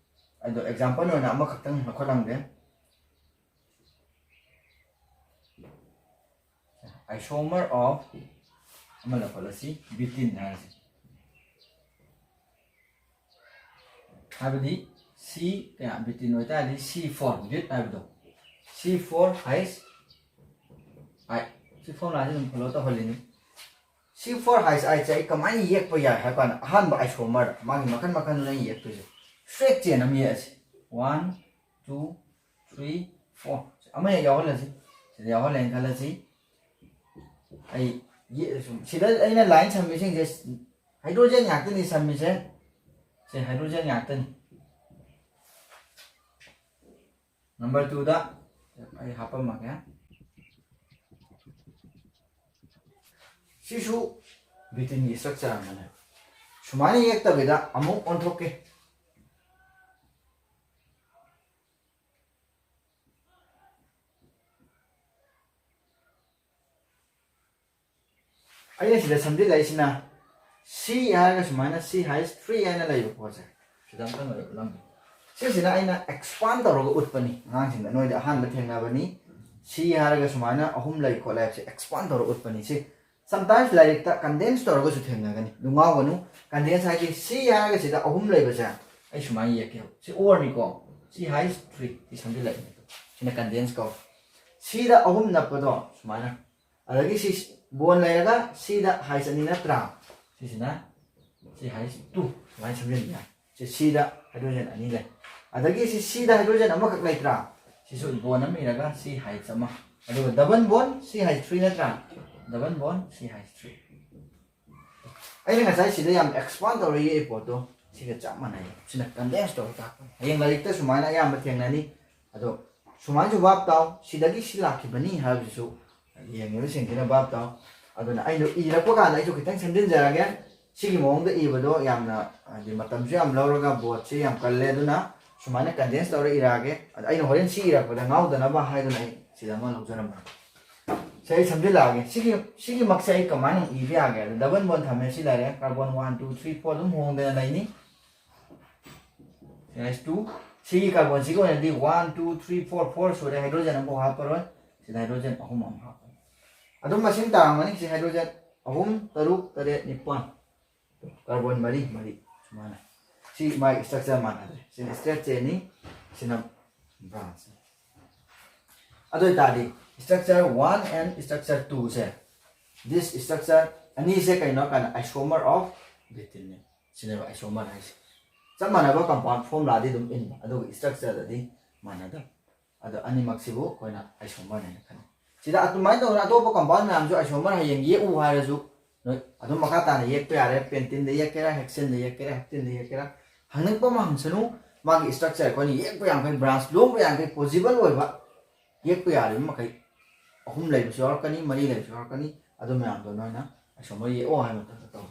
ꯑꯗꯣ ꯑꯦꯛꯖꯥꯝꯄꯜ ꯑꯣꯏꯅ ꯑꯃꯈꯛꯇꯪ ꯂꯧꯈꯠꯂꯝꯒꯦ꯫ Isomer of ꯑꯃ ꯂꯧꯈꯠꯂꯁꯤ, butene ꯍꯥꯏꯔꯁꯤ꯫ ꯍꯥꯏꯕꯗꯤ ꯁꯤ ꯀꯌꯥ butene ꯑꯣꯏꯇꯥꯔꯗꯤ C four, but ꯍꯥꯏꯕꯗꯣ, C four H I, ꯁꯤ ꯐꯣꯔꯃꯨꯂꯥꯁꯤ ꯑꯗꯨꯝ ꯐꯣꯂꯣ ꯇꯧꯍꯜꯂꯤꯅꯤ꯫ C four H I ꯁꯦ ꯑꯩ ꯀꯃꯥꯏꯅ ꯌꯦꯛꯄ ꯌꯥꯏ ꯍꯥꯏꯕ ꯀꯥꯟꯗ ꯑꯍꯥꯟꯕ ꯑꯥꯏꯁꯣꯃꯔ ꯃꯥꯒꯤ ꯃꯈꯜ ꯃꯈꯜꯗꯨꯅ ꯑꯩꯅ ꯌꯦꯛꯇꯣꯏꯁꯦ꯫ ꯁ꯭ꯇ꯭ꯔꯦꯠ ꯆꯦꯟ ꯑꯃ ꯌꯦꯛꯑꯁꯤ, one, two, three, four, ꯑꯃ ꯍꯦꯛ ꯌꯥꯎꯍꯜꯂꯁꯤ꯫ ꯁꯤꯗ ꯌꯥꯎꯍꯜꯂꯦꯅ ꯈꯜꯂꯁꯤ꯫ ꯑꯩ ꯌꯦ- ꯁꯨꯝ ꯁꯤꯗ ꯑꯩꯅ ꯂꯥꯏꯟ ꯁꯝꯃꯤꯁꯤꯡꯁꯦ ꯍꯥꯏꯗ꯭ꯔꯣꯖꯦꯟ ꯉꯥꯛꯇꯅꯤ ꯁꯝꯃꯤꯁꯦ꯫ ꯁꯦ ꯍꯥꯏꯗ꯭ꯔꯣꯖꯦꯟ ꯉꯥꯛꯇꯅꯤ꯫ ꯅꯝꯕꯔ ꯇꯨꯗ ꯑꯩ ꯍꯥꯞꯄꯝꯃꯒꯦ꯫ ꯁꯤꯁꯨ buteneꯒꯤ ꯁ꯭ꯇ꯭ꯔꯛꯆꯔ ꯑꯃꯅꯦ꯫ ꯁꯨꯃꯥꯏꯅ ꯌꯦꯛꯇꯕꯤꯗ ꯑꯃꯨꯛ ꯑꯣꯟꯊꯣꯛꯀꯦ꯫ ꯑꯩꯅ ꯁꯤꯗ ꯁꯝꯖꯤꯜꯂꯛꯏꯁꯤꯅ C ꯍꯥꯏꯔꯒ ꯁꯨꯃꯥꯏꯅ C H three ꯍꯥꯏꯅ ꯂꯩꯕ ꯄꯣꯠꯁꯦ ꯁꯤꯗ ꯑꯝꯇꯪ ꯎꯠꯂꯝꯒꯦ꯫ ꯁꯤꯁꯤꯅ ꯑꯩꯅ ꯑꯦꯛꯁꯄꯥꯟ ꯇꯧꯔꯒ ꯎꯠꯄꯅꯤ ꯑꯉꯥꯡꯁꯤꯡꯗ, ꯅꯣꯏꯗ ꯑꯍꯥꯟꯕ ꯊꯦꯡꯅꯕꯅꯤ꯫ C ꯍꯥꯏꯔꯒ ꯁꯨꯃꯥꯏꯅ ꯑꯍꯨꯝ ꯂꯩ ꯈꯣꯠꯂꯦ ꯍꯥꯏꯕꯁꯦ ꯑꯦꯛꯁꯄꯥꯟ ꯇꯧꯔꯒ ꯎꯠꯄꯅꯤ꯫ ꯁꯤ sometimes ꯂꯥꯏꯔꯤꯛꯇ ꯀꯟꯗꯦꯟꯁ ꯇꯧꯔꯒꯁꯨ ꯊꯦꯡꯅꯒꯅꯤ, ꯑꯗꯨ ꯉꯥꯎꯒꯅꯨ꯫ ꯀꯟꯗꯦꯟꯁ ꯍꯥꯏꯗꯤ C ꯍꯥꯏꯔꯒ ꯁꯤꯗ ꯑꯍꯨꯝ ꯂꯩꯕꯁꯦ ꯑꯩ ꯁꯨꯃꯥꯏꯅ ꯌꯦꯛꯀꯦꯕ꯫ ꯁꯤ ꯑꯣꯔꯅꯤꯀꯣ, C H three ꯁꯤ ꯁꯝꯖꯤꯜꯂꯛꯏꯅꯤ꯫ ꯁꯤꯅ ꯀꯟꯗꯦꯟꯁ ꯀꯧ꯫ ꯁꯤꯗ ꯑꯍꯨꯝ ꯅꯞꯄꯗꯣ ꯁꯨꯃꯥꯏꯅ, ꯑꯗꯒꯤ ꯁꯤ ꯕꯣꯟ ꯂꯩꯔꯒ ꯁꯤꯗ ꯍꯥꯏꯁ ꯑꯅꯤ ꯅꯠꯇ꯭ꯔꯥ? ꯁꯤꯁꯤꯅ ꯁꯤ ꯍꯥꯏꯁ ꯇꯨ ꯁꯨꯃꯥꯏꯅ ꯁꯦꯝꯖꯤꯟꯕ ꯌꯥꯏ꯫ ꯁꯤ ꯁꯤꯗ ꯍꯥꯏꯗ꯭ꯔꯣꯖꯦꯟ ꯑꯅꯤ ꯂꯩ꯫ ꯑꯗꯒꯤ ꯁꯤ ꯁꯤꯗ ꯍꯥꯏꯗ꯭ꯔꯣꯖꯦꯟ ꯑꯃꯈꯛ ꯂꯩꯇ꯭ꯔꯥ? ꯁꯤꯁꯨ ꯕꯣꯟ ꯑꯃ ꯏꯔꯒ ꯁꯤ ꯍꯥꯏꯁ ꯑꯃ, ꯑꯗꯨꯒ ꯗꯕꯜ ꯕꯣꯟ ꯁꯤ ꯍꯥꯏꯁ ꯊ꯭ꯔꯤ ꯅꯠꯇ꯭ꯔꯥ? ꯗꯕꯜ ꯕꯣꯟ ꯁꯤ ꯍꯥꯏꯁ ꯊ꯭ꯔꯤ꯫ ꯑꯩꯅ ꯉꯁꯥꯏ ꯁꯤꯗ ꯌꯥꯝ ꯑꯦꯛꯁꯄꯥꯟ ꯇꯧꯔ ꯌꯦꯛꯏ ꯄꯣꯠꯇꯣ ꯁꯤꯒ ꯆꯞ ꯃꯥꯟꯅꯩ꯫ ꯁꯤꯅ ꯀꯟꯗꯦꯟꯁ ꯇꯧꯔ ꯇꯥꯛꯄꯅꯤ꯫ ꯍꯌꯦꯡ ꯂꯥꯏꯔꯤꯛꯇ ꯁꯨꯃꯥꯏꯅ ꯑꯌꯥꯝꯕ ꯊꯦꯡꯅꯅꯤ꯫ ꯑꯗꯣ ꯁꯨꯃꯥꯏꯅꯁꯨ ꯚꯥꯞ ꯇꯥꯎ, ꯁꯤꯗꯒꯤ ꯁꯤ ꯂꯥꯛꯈꯤꯕꯅꯤ ꯍꯥꯏꯕꯁꯤꯁꯨ ꯌꯦꯡꯉꯤꯕꯁꯤꯡꯁꯤꯅ ꯚꯥꯞ ꯇꯥꯎ꯫ ꯑꯗꯨꯅ ꯑꯩꯅ ꯏꯔꯛꯄ ꯀꯥꯟꯗ ꯑꯩꯁꯨ ꯈꯤꯇꯪ ꯁꯦꯝꯖꯤꯟꯖꯔꯒꯦ꯫ ꯁꯤꯒꯤ ꯃꯑꯣꯡꯗ ꯏꯕꯗꯣ ꯌꯥꯝꯅ, ꯍꯥꯏꯗꯤ, ꯃꯇꯝꯁꯨ ꯌꯥꯝ ꯂꯧꯔꯒ ꯕꯣꯠꯁꯦ ꯌꯥꯝ ꯀꯜꯂꯦ꯫ ꯑꯗꯨꯅ ꯁꯨꯃꯥꯏꯅ ꯀꯟꯗꯦꯟꯁ ꯇꯧꯔ ꯏꯔꯛꯑꯒꯦ꯫ ꯑꯗ ꯑꯩꯅ ꯍꯣꯔꯦꯟ ꯁꯤ ꯏꯔꯛꯄꯗ ꯉꯥꯎꯗꯅꯕ ꯍꯥꯏꯗꯨꯅ ꯑꯩ ꯁꯤꯗ ꯑꯃ ꯂꯧꯖꯔꯝꯕꯅꯤ꯫ ꯁꯤ ꯑꯩ ꯁꯦꯝꯖꯤꯜꯂꯛꯑꯒꯦ꯫ ꯁꯤꯒꯤ, ꯁꯤꯒꯤꯃꯛꯁꯦ ꯑꯩ ꯀꯃꯥꯏꯅ ꯏꯕ ꯌꯥꯒꯦ? ꯑꯗ ꯗꯕꯜ ꯕꯣꯟ ꯊꯝꯃꯦ, ꯁꯤ ꯂꯩꯔꯦ꯫ Carbon one, two, three, four ꯑꯗꯨꯝ ꯍꯣꯡꯗꯅ ꯂꯩꯅꯤ꯫ ꯁꯤ ꯍꯥꯏꯁ ꯇꯨ꯫ ꯁꯤꯒꯤ ꯀꯥꯔꯕꯣꯟꯁꯤꯒꯤ ꯑꯣꯏꯅꯗꯤ one, two, three, four, four ꯁꯨꯔꯦ꯫ ꯍꯥꯏꯗ꯭ꯔꯣꯖꯦꯟ ꯑꯃꯐꯥꯎ ꯍꯥꯞꯄꯔꯣꯏ꯫ ꯁꯤꯗ ꯍꯥꯏꯗ꯭ꯔꯣꯖꯦꯟ ꯑꯍꯨꯝ ꯑꯃ ꯍꯥꯞꯄꯅꯤ꯫ ꯑꯗꯨꯝ ꯃꯁꯤꯡ ꯇꯥꯔꯝꯒꯅꯤ꯫ ꯁꯤ ꯍꯥꯏꯗ꯭ꯔꯣꯖꯦꯟ ꯑꯍꯨꯝ, ꯇꯔꯨꯛ, ꯇꯔꯦꯠ, ꯅꯤꯄꯥꯟ꯫ ꯀꯥꯔꯕꯣꯟ ꯃꯔꯤ, ꯃꯔꯤ ꯁꯨꯃꯥꯏꯅ꯫ ꯁꯤ ꯃꯥꯒꯤ ꯏꯁꯇ꯭ꯔꯛꯆꯔ ꯃꯥꯟꯅꯗ꯭ꯔꯦ꯫ ꯁꯤꯅ ꯏꯁꯇ꯭ꯔꯦꯠ ꯆꯦꯟꯅꯤ, ꯁꯤꯅ ꯕ꯭ꯔꯥꯟꯁꯅꯤ꯫ ꯑꯗꯨ ꯑꯣꯏꯇꯥꯔꯗꯤ ꯏꯁꯇ꯭ꯔꯛꯆꯔ ꯋꯥꯟ ꯑꯦꯟ ꯏꯁꯇ꯭ꯔꯛꯆꯔ ꯇꯨꯁꯦ, ꯗꯤꯁ ꯏꯁꯇ꯭ꯔꯛꯆꯔ ꯑꯅꯤꯁꯦ ꯀꯩꯅꯣ ꯍꯥꯏ ꯀꯥꯟꯗ isomer of butene ꯅꯦ꯫ ꯁꯤꯅꯦꯕ isomer ꯍꯥꯏꯁꯦ꯫ ꯆꯞ ꯃꯥꯟꯅꯕ ꯀꯝꯄꯥꯎꯟ ꯐꯣꯔꯃꯨꯂꯥꯗꯤ ꯑꯗꯨꯝ ꯏꯟꯕ, ꯑꯗꯨꯒ ꯏꯁꯇ꯭ꯔꯛꯆꯔꯗꯗꯤ ꯃꯥꯟꯅꯗꯕ꯫ ꯑꯗꯣ ꯑꯅꯤꯃꯛꯁꯤꯕꯨ ꯑꯩꯈꯣꯏꯅ isomer ꯅꯦꯅ ꯈꯟꯅꯩ꯫ ꯁꯤꯗ ꯑꯗꯨꯃꯥꯏꯅ ꯇꯧꯗꯅ ꯑꯇꯣꯞꯄ ꯀꯝꯄꯥꯎꯟ ꯃꯌꯥꯝꯁꯨ isomer ꯍꯌꯦꯡ ꯌꯦꯛꯎ ꯍꯥꯏꯔꯁꯨ ꯅꯣꯏ ꯑꯗꯨꯝ ꯃꯈꯥ ꯇꯥꯅ ꯌꯦꯛꯄ ꯌꯥꯔꯦ꯫ ꯄꯦꯟꯇꯤꯟꯗ ꯌꯦꯛꯀꯦꯔꯥ, ꯍꯦꯛꯁꯦꯟꯗ ꯌꯦꯛꯀꯦꯔꯥ, ꯍꯦꯞꯇꯤꯟꯗ ꯌꯦꯛꯀꯦꯔꯥ, ꯍꯪꯅꯤꯡꯕ ꯑꯃ ꯍꯪꯁꯅꯨ꯫ ꯃꯥꯒꯤ ꯏꯁꯇ꯭ꯔꯛꯆꯔ ꯑꯩꯈꯣꯏꯅ ꯌꯦꯛꯄ ꯌꯥꯝꯈꯩ, ꯕ꯭ꯔꯥꯟꯁ ꯂꯣꯡꯕ ꯌꯥꯝꯈꯩ, ꯄꯣꯖꯤꯕꯜ ꯑꯣꯏꯕ ꯌꯦꯛꯄ ꯌꯥꯔꯤꯕ ꯃꯈꯩ, ꯑꯍꯨꯝ ꯂꯩꯕꯁꯨ ꯌꯥꯎꯔꯛꯀꯅꯤ, ꯃꯔꯤ ꯂꯩꯕꯁꯨ ꯌꯥꯎꯔꯛꯀꯅꯤ꯫ ꯑꯗꯨ ꯃꯌꯥꯝꯗꯣ ꯅꯣꯏꯅ isomer ꯌꯦꯛꯑꯣ ꯍꯥꯏꯕ ꯃꯇꯝꯗ ꯇꯧ꯫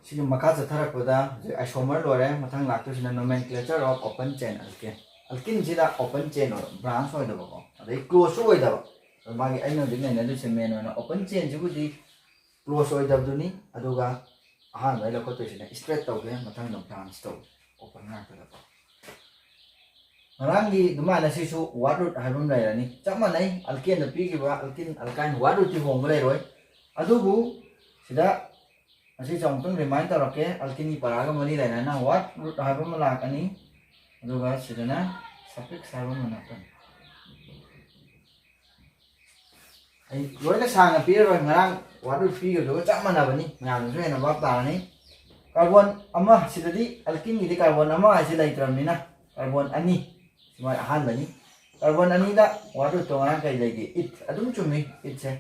ꯁꯤꯒꯤ ꯃꯈꯥ ꯆꯠꯊꯔꯛꯄꯗ ꯍꯧꯖꯤꯛ isomer ꯂꯣꯏꯔꯦ꯫ ꯃꯊꯪ ꯂꯥꯛꯇꯣꯏꯁꯤꯅ nomenclature of open chain alkane꯫ ꯑꯜꯀꯤꯟꯁꯤꯗ open chain ꯑꯣꯏꯕ, ꯕ꯭ꯔꯥꯟꯁ ꯑꯣꯏꯗꯕꯀꯣ, ꯑꯗꯩ ꯀ꯭ꯂꯣꯖꯁꯨ ꯑꯣꯏꯗꯕ꯫ ꯑꯗꯣ ꯃꯥꯒꯤ ꯑꯩꯅ ꯍꯧꯖꯤꯛ ꯅꯩꯅꯗꯣꯏꯁꯦ ꯃꯦꯟ ꯑꯣꯏꯅ open chainꯁꯤꯕꯨꯗꯤ ꯀ꯭ꯂꯣꯖ ꯑꯣꯏꯗꯕꯗꯨꯅꯤ꯫ ꯑꯗꯨꯒ ꯑꯍꯥꯟꯕ ꯑꯩ ꯂꯧꯈꯠꯇꯣꯏꯁꯤꯅ ꯏꯁꯇ꯭ꯔꯦꯠ ꯇꯧꯒꯦ, ꯃꯊꯪꯗ ꯕ꯭ꯔꯥꯟꯁ ꯇꯧꯒꯦ, open ꯉꯥꯛꯇꯗꯀꯣ꯫ ꯉꯔꯥꯡꯒꯤ ꯑꯗꯨꯃꯥꯏꯅ ꯁꯤꯁꯨ word root ꯍꯥꯏꯕ ꯑꯃ ꯂꯩꯔꯅꯤ꯫ ꯆꯞ ꯃꯥꯟꯅꯩ, ꯑꯜꯀꯦꯟꯗ ꯄꯤꯈꯤꯕ ꯑꯜꯀꯤꯟ ꯑꯜꯀꯥꯏꯟ word rootꯇꯤ ꯍꯣꯡꯕ ꯂꯩꯔꯣꯏ꯫ ꯑꯗꯨꯕꯨ ꯁꯤꯗ ꯑꯁꯤꯁꯨ ꯑꯃꯨꯛꯇꯪ ꯔꯤꯃꯥꯏꯟ ꯇꯧꯔꯛꯀꯦ꯫ ꯑꯜꯀꯤꯟꯒꯤ ꯄꯔꯥꯒ ꯃꯔꯤ ꯂꯩꯅꯅ word root ꯍꯥꯏꯕ ꯑꯃ ꯂꯥꯛꯀꯅꯤ꯫ ꯑꯗꯨꯒ ꯁꯤꯗꯅ ꯁꯐꯤꯛꯁ ꯍꯥꯏꯕ ꯑꯃ ꯅꯠꯇꯅ ꯑꯩ ꯂꯣꯏꯅ ꯁꯥꯡꯅ ꯄꯤꯔꯔꯣꯏ꯫ ꯉꯔꯥꯡ ꯋꯥꯔꯗ ꯔꯨꯠ ꯄꯤꯈꯤꯕꯗꯨꯒ ꯆꯞ ꯃꯥꯟꯅꯕꯅꯤ꯫ ꯃꯌꯥꯝꯅꯁꯨ ꯍꯦꯟꯅ ꯚꯥꯞ ꯇꯥꯔꯅꯤ꯫ ꯀꯥꯔꯕꯣꯟ ꯑꯃ, ꯁꯤꯗꯗꯤ ꯑꯜꯀꯤꯟꯒꯤꯗꯤ ꯀꯥꯔꯕꯣꯟ ꯑꯃ ꯍꯥꯏꯁꯦ ꯂꯩꯇ꯭ꯔꯕꯅꯤꯅ ꯀꯥꯔꯕꯣꯟ ꯑꯅꯤ, ꯁꯨꯃꯥꯏꯅ ꯑꯍꯥꯟꯕꯅꯤ꯫ ꯀꯥꯔꯕꯣꯟ ꯑꯅꯤꯗ ꯋꯥꯔꯗ ꯔꯨꯠꯇꯣ ꯉꯔꯥꯡ ꯀꯩ ꯂꯩꯒꯦ? ꯏꯠ꯫ ꯑꯗꯨꯝ ꯆꯨꯝꯃꯤ, ꯏꯠꯁꯦ꯫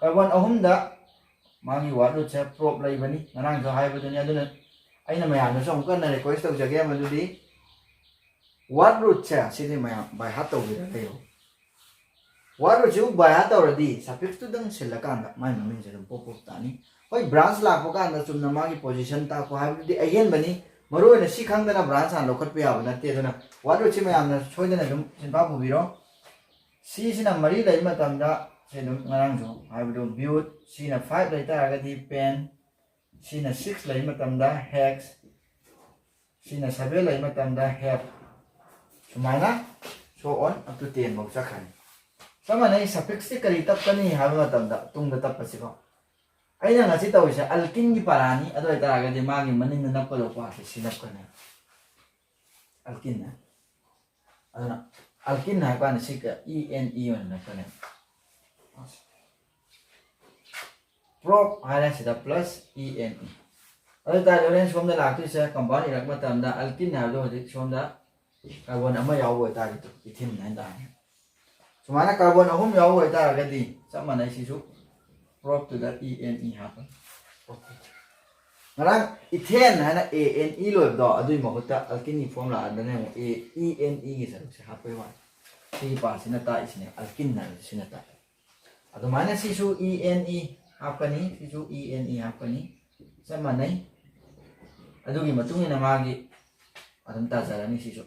ꯀꯥꯔꯕꯣꯟ ꯑꯍꯨꯝꯗ ꯃꯥꯒꯤ ꯋꯥꯔꯗ ꯔꯨꯠꯁꯦ ꯄ꯭ꯔꯣꯞ ꯂꯩꯕꯅꯤ, ꯉꯔꯥꯡꯁꯨ ꯍꯥꯏꯕꯗꯨꯅꯤ꯫ ꯑꯗꯨꯅ ꯑꯩꯅ ꯃꯌꯥꯝꯗꯁꯨ ꯑꯃꯨꯛ ꯀꯟꯅ ꯔꯤꯀ꯭ꯋꯦꯁ ꯇꯧꯖꯒꯦ, ꯃꯗꯨꯗꯤ ꯋꯥꯔꯗ ꯔꯨꯠꯁꯦ ꯁꯤꯗꯤ ꯃꯌꯥꯝ ꯕꯥꯏ ꯍꯥꯔꯠ ꯇꯧꯕꯤꯔ ꯂꯩꯌꯣ꯫ ꯋꯥꯔꯗ ꯔꯨꯠꯁꯤꯕꯨ ꯕꯥꯏ ꯍꯥꯔꯠ ꯇꯧꯔꯗꯤ ꯁꯐꯤꯛꯁꯇꯨꯗꯪ ꯁꯤꯜꯂꯀꯥꯟꯗ ꯃꯥꯏ ꯃꯃꯤꯡꯁꯦ ꯑꯗꯨꯝ ꯄꯣꯞ ꯄꯣꯞ ꯇꯥꯅꯤ꯫ ꯍꯣꯏ, ꯕ꯭ꯔꯥꯟꯁ ꯂꯥꯛꯄ ꯀꯥꯟꯗ ꯆꯨꯝꯅ ꯃꯥꯒꯤ ꯄꯣꯖꯤꯁꯟ ꯇꯥꯛꯄ ꯍꯥꯏꯕꯗꯨꯗꯤ ꯑꯍꯦꯟꯕꯅꯤ꯫ ꯃꯔꯨꯑꯣꯏꯅ ꯁꯤ ꯈꯪꯗꯅ ꯕ꯭ꯔꯥꯟꯁ ꯍꯥꯟꯅ ꯂꯧꯈꯠꯄ ꯌꯥꯕ ꯅꯠꯇꯦ꯫ ꯑꯗꯨꯅ ꯋꯥꯔꯗ ꯔꯨꯠꯁꯤ ꯃꯌꯥꯝꯅ ꯁꯣꯏꯗꯅ ꯑꯗꯨꯝ ꯆꯤꯟꯐꯥ ꯄꯨꯕꯤꯔꯣ꯫ ꯁꯤꯁꯤꯅ ꯃꯔꯤ ꯂꯩ ꯃꯇꯝꯗ ꯁꯤ ꯑꯗꯨꯝ ꯉꯔꯥꯡꯁꯨ ꯍꯥꯏꯕꯗꯣ ꯕ꯭ꯌꯨꯠ, ꯁꯤꯅ ꯐꯥꯏꯚ ꯂꯩ ꯇꯥꯔꯒꯗꯤ ꯄꯦꯟ, ꯁꯤꯅ ꯁꯤꯛꯁ ꯂꯩ ꯃꯇꯝꯗ ꯍꯦꯛꯁ, ꯁꯤꯅ ꯁꯚꯦꯟ ꯂꯩ ꯃꯇꯝꯗ ꯍꯦꯞ, ꯁꯨꯃꯥꯏꯅ so on up to ten ꯐꯥꯎ ꯆꯠꯈ꯭ꯔꯅꯤ꯫ ꯆꯞ ꯃꯥꯟꯅꯩ, ꯁꯐꯤꯛꯁꯁꯤ ꯀꯔꯤ ꯇꯞꯀꯅꯤ ꯍꯥꯏꯕ ꯃꯇꯝꯗ ꯇꯨꯡꯗ ꯇꯞꯄꯁꯤꯀꯣ꯫ ꯑꯩꯅ ꯉꯁꯤ ꯇꯧꯔꯤꯁꯦ ꯑꯜꯀꯤꯟꯒꯤ ꯄꯥꯔꯥꯅꯤ꯫ ꯑꯗꯨ ꯑꯣꯏꯇꯥꯔꯒꯗꯤ ꯃꯥꯒꯤ ꯃꯅꯤꯡꯗ ꯅꯞꯀꯗꯧꯕ ꯄꯥꯔꯠꯁꯦ ꯁꯤ ꯅꯞꯀꯅꯤ, ꯑꯜꯀꯤꯟꯅ꯫ ꯑꯗꯨꯅ ꯑꯜꯀꯤꯟ ꯍꯥꯏꯕ ꯀꯥꯟꯗ ꯁꯤ ꯏ ꯑꯦꯟ ꯏ ꯑꯣꯏꯅ ꯅꯞꯀꯅꯤ꯫ ꯄ꯭ꯔꯣꯞ ꯍꯥꯏꯔꯦ ꯁꯤꯗ ꯄ꯭ꯂꯁ ꯏ ꯑꯦꯟ ꯏ꯫ ꯑꯗꯨ ꯑꯣꯏꯇꯥꯔꯗꯤ ꯍꯣꯔꯦꯟ ꯁꯣꯝꯗ ꯂꯥꯛꯇꯣꯏꯁꯦ ꯀꯝꯄꯥꯎꯟ ꯏꯔꯛꯄ ꯃꯇꯝꯗ ꯑꯜꯀꯤꯟ ꯍꯥꯏꯕꯗꯣ ꯍꯧꯖꯤꯛ ꯁꯣꯝꯗ ꯀꯥꯔꯕꯣꯟ ꯑꯃ ꯌꯥꯎꯕ ꯑꯣꯏꯇꯥꯔꯒꯗꯤ ꯏꯊꯤꯟ ꯍꯥꯏ ꯇꯥꯔꯦ꯫ ꯁꯨꯃꯥꯏꯅ ꯀꯥꯔꯕꯣꯟ ꯑꯍꯨꯝ ꯌꯥꯎꯕ ꯑꯣꯏꯇꯥꯔꯒꯗꯤ ꯆꯞ ꯃꯥꯟꯅꯩ, ꯁꯤꯁꯨ ꯄ꯭ꯔꯣꯞꯇꯨꯗ ꯏ ꯑꯦꯟ ꯏ ꯍꯥꯞꯄꯅꯤ꯫ ꯉꯔꯥꯡ ꯏꯊꯦꯟ ꯍꯥꯏꯅ ꯑꯦ ꯑꯦꯟ ꯏ ꯂꯣꯏꯕꯗꯣ, ꯑꯗꯨꯒꯤ ꯃꯍꯨꯠꯇ ꯑꯜꯀꯤꯟꯒꯤ ꯐꯣꯔꯃꯨꯂꯥꯗꯅꯦ ꯑꯃꯨꯛ ꯑꯦ ꯏ ꯑꯦꯟ ꯏꯒꯤ ꯁꯔꯨꯛꯁꯦ ꯍꯥꯞꯄꯩ ꯋꯥꯅꯤ꯫ ꯁꯤꯒꯤ ꯄꯥꯔꯠꯁꯤꯅ ꯇꯥꯛꯏꯁꯤꯅꯦ, ꯑꯜꯀꯤꯟ ꯍꯥꯏꯕꯁꯤ ꯁꯤꯅ ꯇꯥꯛꯏ꯫ ꯑꯗꯨꯃꯥꯏꯅ ꯁꯤꯁꯨ ꯏ ꯑꯦꯟ ꯏ ꯍꯥꯞꯀꯅꯤ, ꯁꯤꯁꯨ ꯏ ꯑꯦꯟ ꯏ ꯍꯥꯞꯀꯅꯤ, ꯆꯞ ꯃꯥꯟꯅꯩ꯫ ꯑꯗꯨꯒꯤ ꯃꯇꯨꯡ ꯏꯟꯅ ꯃꯥꯒꯤ ꯑꯗꯨꯝ ꯇꯥꯖꯔꯅꯤ ꯁꯤꯁꯨ꯫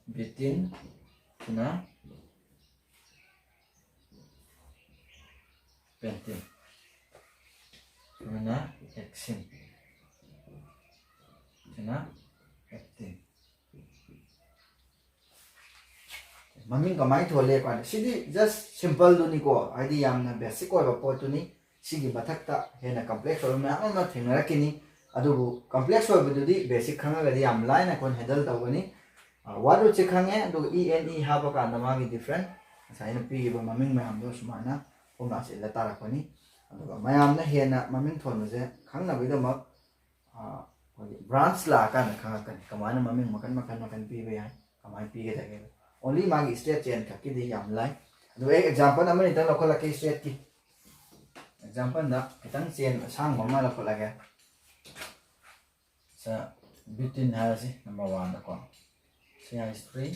ꯕ꯭ꯌꯨꯇꯤꯟ, ꯁꯤꯅ ꯄꯦꯟꯇꯤꯟ, ꯁꯤꯅ ꯍꯦꯛꯁꯤꯟ, ꯁꯤꯅ ꯍꯦꯞꯇꯤꯟ꯫ ꯃꯃꯤꯡ ꯀꯃꯥꯏꯅ ꯊꯣꯜꯂꯦ ꯀꯥꯟꯗ, ꯁꯤꯗꯤ just simpleꯗꯨꯅꯤꯀꯣ, ꯍꯥꯏꯗꯤ ꯌꯥꯝꯅ basic ꯑꯣꯏꯕ ꯄꯣꯠꯇꯨꯅꯤ꯫ ꯁꯤꯒꯤ ꯃꯊꯛꯇ ꯍꯦꯟꯅ complex ꯑꯣꯏꯕ ꯃꯌꯥꯝ ꯑꯃ ꯊꯦꯡꯅꯔꯛꯈꯤꯅꯤ, ꯑꯗꯨꯕꯨ complex ꯑꯣꯏꯕꯗꯨꯗꯤ basic ꯈꯪꯉꯒꯗꯤ ꯌꯥꯝ ꯂꯥꯏꯅ ꯑꯩꯈꯣꯏꯅ handle ꯇꯧꯒꯅꯤ꯫ ꯋꯥꯔꯗ ꯔꯨꯠꯁꯦ ꯈꯪꯉꯦ, ꯑꯗꯨꯒ ꯏ ꯑꯦꯟ ꯏ ꯍꯥꯞꯄ ꯀꯥꯟꯗ ꯃꯥꯒꯤ ꯗꯤꯐ꯭ꯔꯦꯟ ꯉꯁꯥꯏ ꯑꯩꯅ ꯄꯤꯈꯤꯕ ꯃꯃꯤꯡ ꯃꯌꯥꯝꯗꯣ ꯁꯨꯃꯥꯏꯅ ꯐꯣꯔꯃꯨꯂꯥꯁꯦ ꯏꯜꯂ ꯇꯥꯔꯛꯄꯅꯤ꯫ ꯑꯗꯨꯒ ꯃꯌꯥꯝꯅ ꯍꯦꯟꯅ ꯃꯃꯤꯡ ꯊꯣꯟꯕꯁꯦ ꯈꯪꯅꯕꯒꯤꯗꯃꯛ ꯑꯩꯈꯣꯏꯒꯤ ꯕ꯭ꯔꯥꯟꯁ ꯂꯥꯛꯑꯀꯥꯟꯗ ꯈꯪꯉꯛꯀꯅꯤ ꯀꯃꯥꯏꯅ ꯃꯃꯤꯡ ꯃꯈꯜ ꯃꯈꯜ ꯃꯈꯜ ꯄꯤꯕ ꯌꯥꯏ, ꯀꯃꯥꯏꯅ ꯄꯤꯒꯗꯒꯦ꯫ ꯑꯣꯟꯂꯤ ꯃꯥꯒꯤ ꯁ꯭ꯇꯦꯠ ꯆꯦꯟ ꯈꯛꯀꯤꯗꯤ ꯌꯥꯝ ꯂꯥꯏ꯫ ꯑꯗꯨꯒ ꯑꯩ ꯑꯦꯛꯖꯥꯝꯄꯜ ꯑꯃꯅꯤꯇꯪ ꯂꯧꯈꯠꯂꯛꯀꯦ ꯁ꯭ꯇꯦꯠꯀꯤ꯫ ꯑꯦꯛꯖꯥꯝꯄꯜꯗ ꯈꯤꯇꯪ ꯆꯦꯟ ꯑꯁꯥꯡꯕ ꯑꯃ ꯂꯧꯈꯠꯂꯒꯦ꯫ ꯁ ꯕ꯭ꯌꯨꯇꯤꯟ ꯍꯥꯏꯔꯁꯤ ꯅꯝꯕꯔ ꯋꯥꯟꯗꯀꯣ꯫ ꯁꯤ ꯍꯥꯏꯁ ꯊ꯭ꯔꯤ,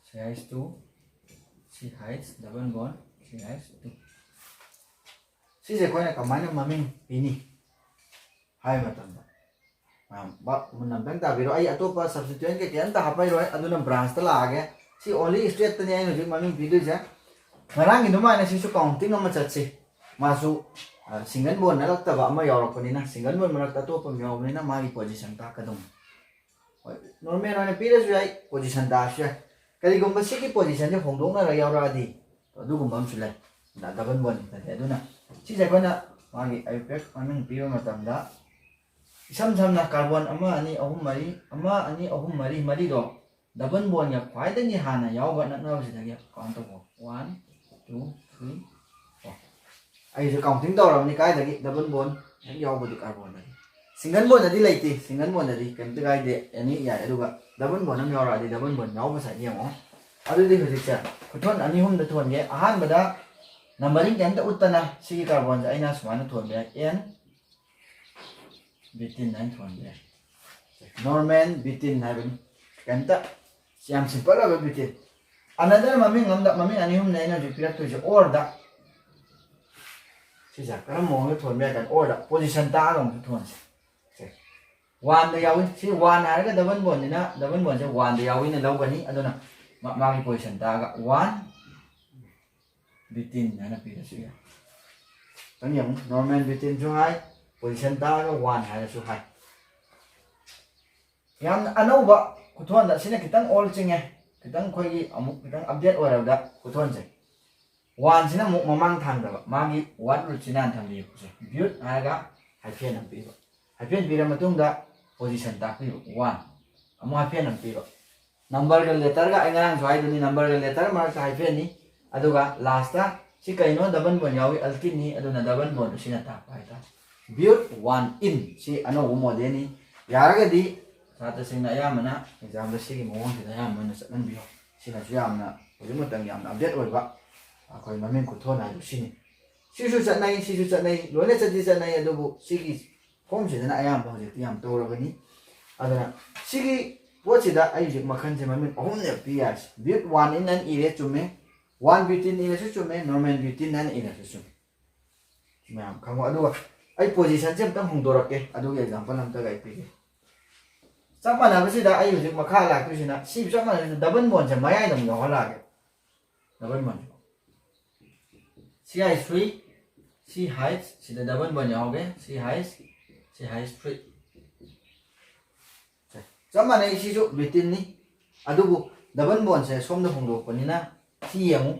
ꯁꯤ ꯍꯥꯏꯁ ꯇꯨ, ꯁꯤ ꯍꯥꯏꯁ ꯗꯕꯜ ꯕꯣꯟ, ꯁꯤ ꯍꯥꯏꯁ ꯇꯨ꯫ ꯁꯤꯁꯦ ꯑꯩꯈꯣꯏꯅ ꯀꯃꯥꯏꯅ ꯃꯃꯤꯡ ꯄꯤꯅꯤ ꯍꯥꯏꯕ ꯃꯇꯝꯗ, ꯃꯌꯥꯝ ꯚꯥꯞ ꯃꯨꯟꯅ ꯑꯝꯇꯪ ꯇꯥꯕꯤꯔꯣ꯫ ꯑꯩ ꯑꯇꯣꯞꯄ ꯁꯕꯁꯇꯤꯇ꯭ꯌꯨꯌꯦꯟ ꯀꯩꯀꯩ ꯑꯝꯇ ꯍꯥꯞꯄꯩꯔꯣꯏ, ꯑꯗꯨꯅ ꯕ꯭ꯔꯥꯟꯁꯇ ꯂꯥꯛꯑꯒꯦ꯫ ꯁꯤ ꯑꯣꯟꯂꯤ ꯁ꯭ꯇꯦꯠꯇꯅꯤ ꯑꯩꯅ ꯍꯧꯖꯤꯛ ꯃꯃꯤꯡ ꯄꯤꯗꯣꯏꯁꯦ꯫ ꯉꯔꯥꯡꯒꯤ ꯑꯗꯨꯃꯥꯏꯅ ꯁꯤꯁꯨ ꯀꯥꯎꯟꯇꯤꯡ ꯑꯃ ꯆꯠꯁꯤ꯫ ꯃꯥꯁꯨ ꯁꯤꯡꯒꯜ ꯕꯣꯟ ꯅꯠꯂꯛꯇꯕ ꯑꯃ ꯌꯥꯎꯔꯛꯄꯅꯤꯅ, ꯁꯤꯡꯒꯜ ꯕꯣꯟ ꯃꯔꯛꯇ ꯑꯇꯣꯞꯄ ꯑꯃ ꯌꯥꯎꯕꯅꯤꯅ ꯃꯥꯒꯤ ꯄꯣꯖꯤꯁꯟ ꯇꯥꯛꯀꯗꯧꯅꯤ꯫ ꯍꯣꯏ, ꯅꯣꯔꯃꯦꯜ ꯑꯣꯏꯅ ꯄꯤꯔꯁꯨ ꯌꯥꯏ, ꯄꯣꯖꯤꯁꯟ ꯇꯥꯔꯁꯨ ꯌꯥꯏ꯫ ꯀꯔꯤꯒꯨꯝꯕ ꯁꯤꯒꯤ ꯄꯣꯖꯤꯁꯟꯁꯦ ꯍꯣꯡꯗꯣꯛꯅꯔ ꯌꯥꯎꯔꯛꯑꯗꯤ ꯑꯗꯨꯒꯨꯝꯕ ꯑꯃꯁꯨ ꯂꯩ, ꯗꯕꯜ ꯕꯣꯟ ꯅꯠꯇꯦ꯫ ꯑꯗꯨꯅ ꯁꯤꯁꯦ ꯑꯩꯈꯣꯏꯅ ꯃꯥꯒꯤ ꯑꯦꯄꯦꯛ ꯃꯃꯤꯡ ꯄꯤꯕ ꯃꯇꯝꯗ ꯏꯁꯝ ꯁꯝꯅ ꯀꯥꯔꯕꯣꯟ ꯑꯃ, ꯑꯅꯤ, ꯑꯍꯨꯝ, ꯃꯔꯤ, ꯑꯃ, ꯑꯅꯤ, ꯑꯍꯨꯝ, ꯃꯔꯤ, ꯃꯔꯤꯗꯣ ꯗꯕꯜ ꯕꯣꯟꯒ ꯈ꯭ꯋꯥꯏꯗꯒꯤ ꯍꯥꯟꯅ ꯌꯥꯎꯕ ꯅꯛꯅꯕꯁꯤꯗꯒꯤ ꯀꯥꯎꯟ ꯇꯧꯕ꯫ One, two, three, four. ꯑꯩꯁꯨ ꯀꯥꯎꯟꯇꯤꯡ ꯇꯧꯔꯕꯅꯤ ꯀꯥꯏꯗꯒꯤ ꯗꯕꯜ ꯕꯣꯟ ꯍꯦꯛ ꯌꯥꯎꯕꯗꯤ ꯀꯥꯔꯕꯣꯟꯗꯒꯤ꯫ ꯁꯤꯡꯒꯜ ꯕꯣꯟꯗꯗꯤ ꯂꯩꯇꯦ, ꯁꯤꯡꯒꯜ ꯕꯣꯟꯗꯗꯤ ꯀꯩꯝꯇ ꯀꯥꯏꯗꯦ, ꯑꯦꯅꯤ ꯌꯥꯏ꯫ ꯑꯗꯨꯒ ꯗꯕꯜ ꯕꯣꯟ ꯑꯃ ꯌꯥꯎꯔꯛꯑꯗꯤ ꯗꯕꯜ ꯕꯣꯟ ꯌꯥꯎꯕ ꯁꯥꯏꯠ ꯌꯦꯡꯉꯣ꯫ ꯑꯗꯨꯗꯤ ꯍꯧꯖꯤꯛꯁꯦ ꯈꯨꯊꯣꯟ ꯑꯅꯤ ꯑꯍꯨꯝꯗ ꯊꯣꯟꯒꯦ꯫ ꯑꯍꯥꯟꯕꯗ ꯅꯝꯕꯔꯤꯡ ꯀꯩꯝꯇ ꯎꯠꯇꯅ ꯁꯤꯒꯤ ꯀꯥꯔꯕꯣꯟꯁꯦ ꯑꯩꯅ ꯁꯨꯃꯥꯏꯅ ꯊꯣꯟꯕ ꯌꯥꯏ, ꯑꯦꯟ ꯕ꯭ꯌꯨꯇꯤꯟ ꯍꯥꯏꯅ ꯊꯣꯟꯕ ꯌꯥꯏ꯫ ꯅꯣꯔꯃꯦꯜ ꯕ꯭ꯌꯨꯇꯤꯟ ꯍꯥꯏꯕꯅꯤ꯫ ꯀꯩꯝꯇ ꯌꯥꯝ ꯁꯤꯝꯄꯜ ꯑꯣꯏꯕ ꯕ꯭ꯌꯨꯇꯤꯟ꯫ ꯑꯅꯗꯔ ꯃꯃꯤꯡ ꯑꯃꯗ, ꯃꯃꯤꯡ ꯑꯅꯤ ꯑꯍꯨꯝꯅꯦ ꯑꯩꯅ ꯍꯧꯖꯤꯛ ꯄꯤꯔꯛꯇꯣꯏꯁꯦ꯫ ꯑꯣꯔꯗ ꯁꯤꯁꯦ ꯀꯔꯝꯕ ꯃꯑꯣꯡꯗ ꯊꯣꯟꯕ ꯌꯥꯏ ꯀꯥꯟꯗ ꯑꯣꯔꯗ ꯄꯣꯖꯤꯁꯟ ꯇꯥꯛꯑꯒ ꯑꯃꯨꯛꯁꯨ ꯊꯣꯟꯁꯦ꯫ ꯁꯦ, ꯋꯥꯟꯗ ꯌꯥꯎꯏ꯫ ꯁꯤ ꯋꯥꯟ ꯍꯥꯏꯔꯒ ꯗꯕꯜ ꯕꯣꯟꯁꯤꯅ, ꯗꯕꯜ ꯕꯣꯟꯁꯦ ꯋꯥꯟꯗ ꯌꯥꯎꯏꯅ ꯂꯧꯒꯅꯤ꯫ ꯑꯗꯨꯅ ꯃꯥ-, ꯃꯥꯒꯤ ꯄꯣꯖꯤꯁꯟ ꯇꯥꯛꯑꯒ ꯋꯥꯟ ꯕ꯭ꯌꯨꯇꯤꯟ ꯍꯥꯏꯅ ꯄꯤꯔꯁꯨ ꯌꯥꯏ꯫ ꯈꯤꯇꯪ ꯌꯦꯡꯉꯨ, ꯅꯣꯔꯃꯦꯜ ꯕ꯭ꯌꯨꯇꯤꯟꯁꯨ ꯍꯥꯏ, ꯄꯣꯖꯤꯁꯟ ꯇꯥꯛꯑꯒ ꯋꯥꯟ ꯍꯥꯏꯔꯁꯨ ꯍꯥꯏ꯫ ꯌꯥꯝꯅ ꯑꯅꯧꯕ ꯈꯨꯊꯣꯟꯗ, ꯁꯤꯅ ꯈꯤꯇꯪ ꯑꯣꯜ ꯆꯤꯡꯉꯦ, ꯈꯤꯇꯪ ꯑꯩꯈꯣꯏꯒꯤ ꯑꯃꯨꯛ ꯈꯤꯇꯪ ꯑꯞꯗꯦꯠ ꯑꯣꯏꯔꯕꯗ ꯈꯨꯊꯣꯟꯁꯦ꯫ ꯋꯥꯟꯁꯤꯅ ꯑꯃꯨꯛ ꯃꯃꯥꯡ ꯊꯥꯡꯗꯕ, ꯃꯥꯒꯤ ꯋꯥꯔꯗ ꯔꯨꯠꯁꯤꯅ ꯍꯥꯟꯅ ꯊꯝꯕꯤꯕꯁꯦ꯫ ꯕ꯭ꯌꯨꯠ ꯍꯥꯏꯔꯒ ꯍꯥꯏꯐꯦꯟ ꯑꯃ ꯄꯤꯕ, ꯍꯥꯏꯐꯦꯟ ꯄꯤꯔ ꯃꯇꯨꯡꯗ ꯄꯣꯖꯤꯁꯟ ꯇꯥꯛꯄꯤꯕ꯫ ꯋꯥꯟ, ꯑꯃꯨꯛ ꯍꯥꯏꯐꯦꯟ ꯑꯃ ꯄꯤꯕ꯫ ꯅꯝꯕꯔꯒ ꯂꯦꯇꯔꯒ, ꯑꯩ ꯉꯔꯥꯡꯁꯨ ꯍꯥꯏꯗꯨꯅꯤ, ꯅꯝꯕꯔꯒ ꯂꯦꯇꯔ ꯃꯔꯛꯇ ꯍꯥꯏꯐꯦꯟꯅꯤ꯫ ꯑꯗꯨꯒ ꯂꯥꯁꯇ ꯁꯤ ꯀꯩꯅꯣ, ꯗꯕꯜ ꯕꯣꯟ ꯌꯥꯎꯏ, ꯑꯜꯀꯤꯟꯅꯤ꯫ ꯑꯗꯨꯅ ꯗꯕꯜ ꯕꯣꯟꯗꯨ ꯁꯤꯅ ꯇꯥꯛꯄ ꯍꯥꯏꯇꯥꯔꯦ꯫ ꯕ꯭ꯌꯨꯠ ꯋꯥꯟ ꯏꯟ ꯁꯤ ꯑꯅꯧꯕ ꯃꯣꯗꯦꯜꯅꯤ꯫ ꯌꯥꯔꯒꯗꯤ ꯁꯥꯇ꯭ꯔꯁꯤꯡꯅ ꯑꯌꯥꯝꯕꯅ ꯑꯦꯛꯖꯥꯝꯗ ꯁꯤꯒꯤ ꯃꯑꯣꯡꯁꯤꯗ ꯑꯌꯥꯝꯕ ꯑꯣꯏꯅ ꯆꯠꯍꯟꯕꯤꯌꯣ꯫ ꯁꯤꯅꯁꯨ ꯌꯥꯝꯅ ꯍꯧꯖꯤꯛ ꯃꯇꯝꯒꯤ ꯌꯥꯝꯅ ꯑꯞꯗꯦꯠ ꯑꯣꯏꯕ ꯑꯩꯈꯣꯏ ꯃꯃꯤꯡ ꯈꯨꯊꯣꯟ ꯍꯥꯏꯕ ꯁꯤꯅꯤ꯫ ꯁꯤꯁꯨ ꯆꯠꯅꯩ, ꯁꯤꯁꯨ ꯆꯠꯅꯩ, ꯂꯣꯏꯅ ꯆꯠꯇꯤ ꯆꯠꯅꯩ, ꯑꯗꯨꯕꯨ ꯁꯤꯒꯤ ꯐꯣꯝꯁꯤꯗꯅ ꯑꯌꯥꯝꯕ ꯍꯧꯖꯤꯛꯇꯤ ꯌꯥꯝ ꯇꯧꯔꯕꯅꯤ꯫ ꯑꯗꯨꯅ ꯁꯤꯒꯤ ꯄꯣꯠꯁꯤꯗ ꯑꯩ ꯍꯧꯖꯤꯛ ꯃꯈꯜꯁꯦ ꯃꯃꯤꯡ ꯑꯍꯨꯝꯅꯦꯕ ꯄꯤ ꯌꯥꯔꯤꯁꯦ꯫ ꯕ꯭ꯌꯨꯠ ꯋꯥꯟ ꯏꯟ ꯑꯅ ꯏꯔꯦ, ꯆꯨꯝꯃꯦ꯫ ꯋꯥꯟ ꯕ꯭ꯌꯨꯇꯤꯟ ꯏꯔꯁꯨ ꯆꯨꯝꯃꯦ, ꯅꯣꯔꯃꯦꯜ ꯕ꯭ꯌꯨꯇꯤꯟ ꯑꯅ ꯏꯔꯁꯨ ꯆꯨꯝꯃꯦ꯫ ꯁꯤ ꯃꯌꯥꯝ ꯈꯪꯉꯣ꯫ ꯑꯗꯨꯒ ꯑꯩ ꯄꯣꯖꯤꯁꯟꯁꯦ ꯑꯝꯇꯪ ꯍꯣꯡꯗꯣꯔꯛꯀꯦ, ꯑꯗꯨꯒꯤ ꯑꯦꯛꯖꯥꯝꯄꯜ ꯑꯝꯇꯒ ꯑꯩ ꯄꯤꯒꯦ꯫ ꯆꯞ ꯃꯥꯟꯅꯕꯁꯤꯗ ꯑꯩ ꯍꯧꯖꯤꯛ ꯃꯈꯥ ꯂꯥꯛꯇꯣꯏꯁꯤꯅ ꯁꯤ ꯆꯞ ꯃꯥꯟꯅꯕꯁꯤꯗ ꯗꯕꯜ ꯕꯣꯟꯁꯦ ꯃꯌꯥꯏꯗ ꯑꯃꯨꯛ ꯌꯥꯎꯍꯜꯂꯛꯑꯒꯦ꯫ ꯗꯕꯜ ꯕꯣꯟ, ꯁꯤ ꯍꯥꯏ ꯊ꯭ꯔꯤ, ꯁꯤ ꯍꯥꯏ, ꯁꯤꯗ ꯗꯕꯜ ꯕꯣꯟ ꯌꯥꯎꯒꯦ꯫ ꯁꯤ ꯍꯥꯏ, ꯁꯤ ꯍꯥꯏ ꯊ꯭ꯔꯤ꯫ ꯆꯞ ꯃꯥꯟꯅꯩ, ꯁꯤꯁꯨ ꯕ꯭ꯌꯨꯇꯤꯟꯅꯤ꯫ ꯑꯗꯨꯕꯨ ꯗꯕꯜ ꯕꯣꯟꯁꯦ ꯁꯣꯝꯗ ꯍꯣꯡꯗꯣꯛꯄꯅꯤꯅ ꯁꯤ ꯌꯦꯡꯉꯨ,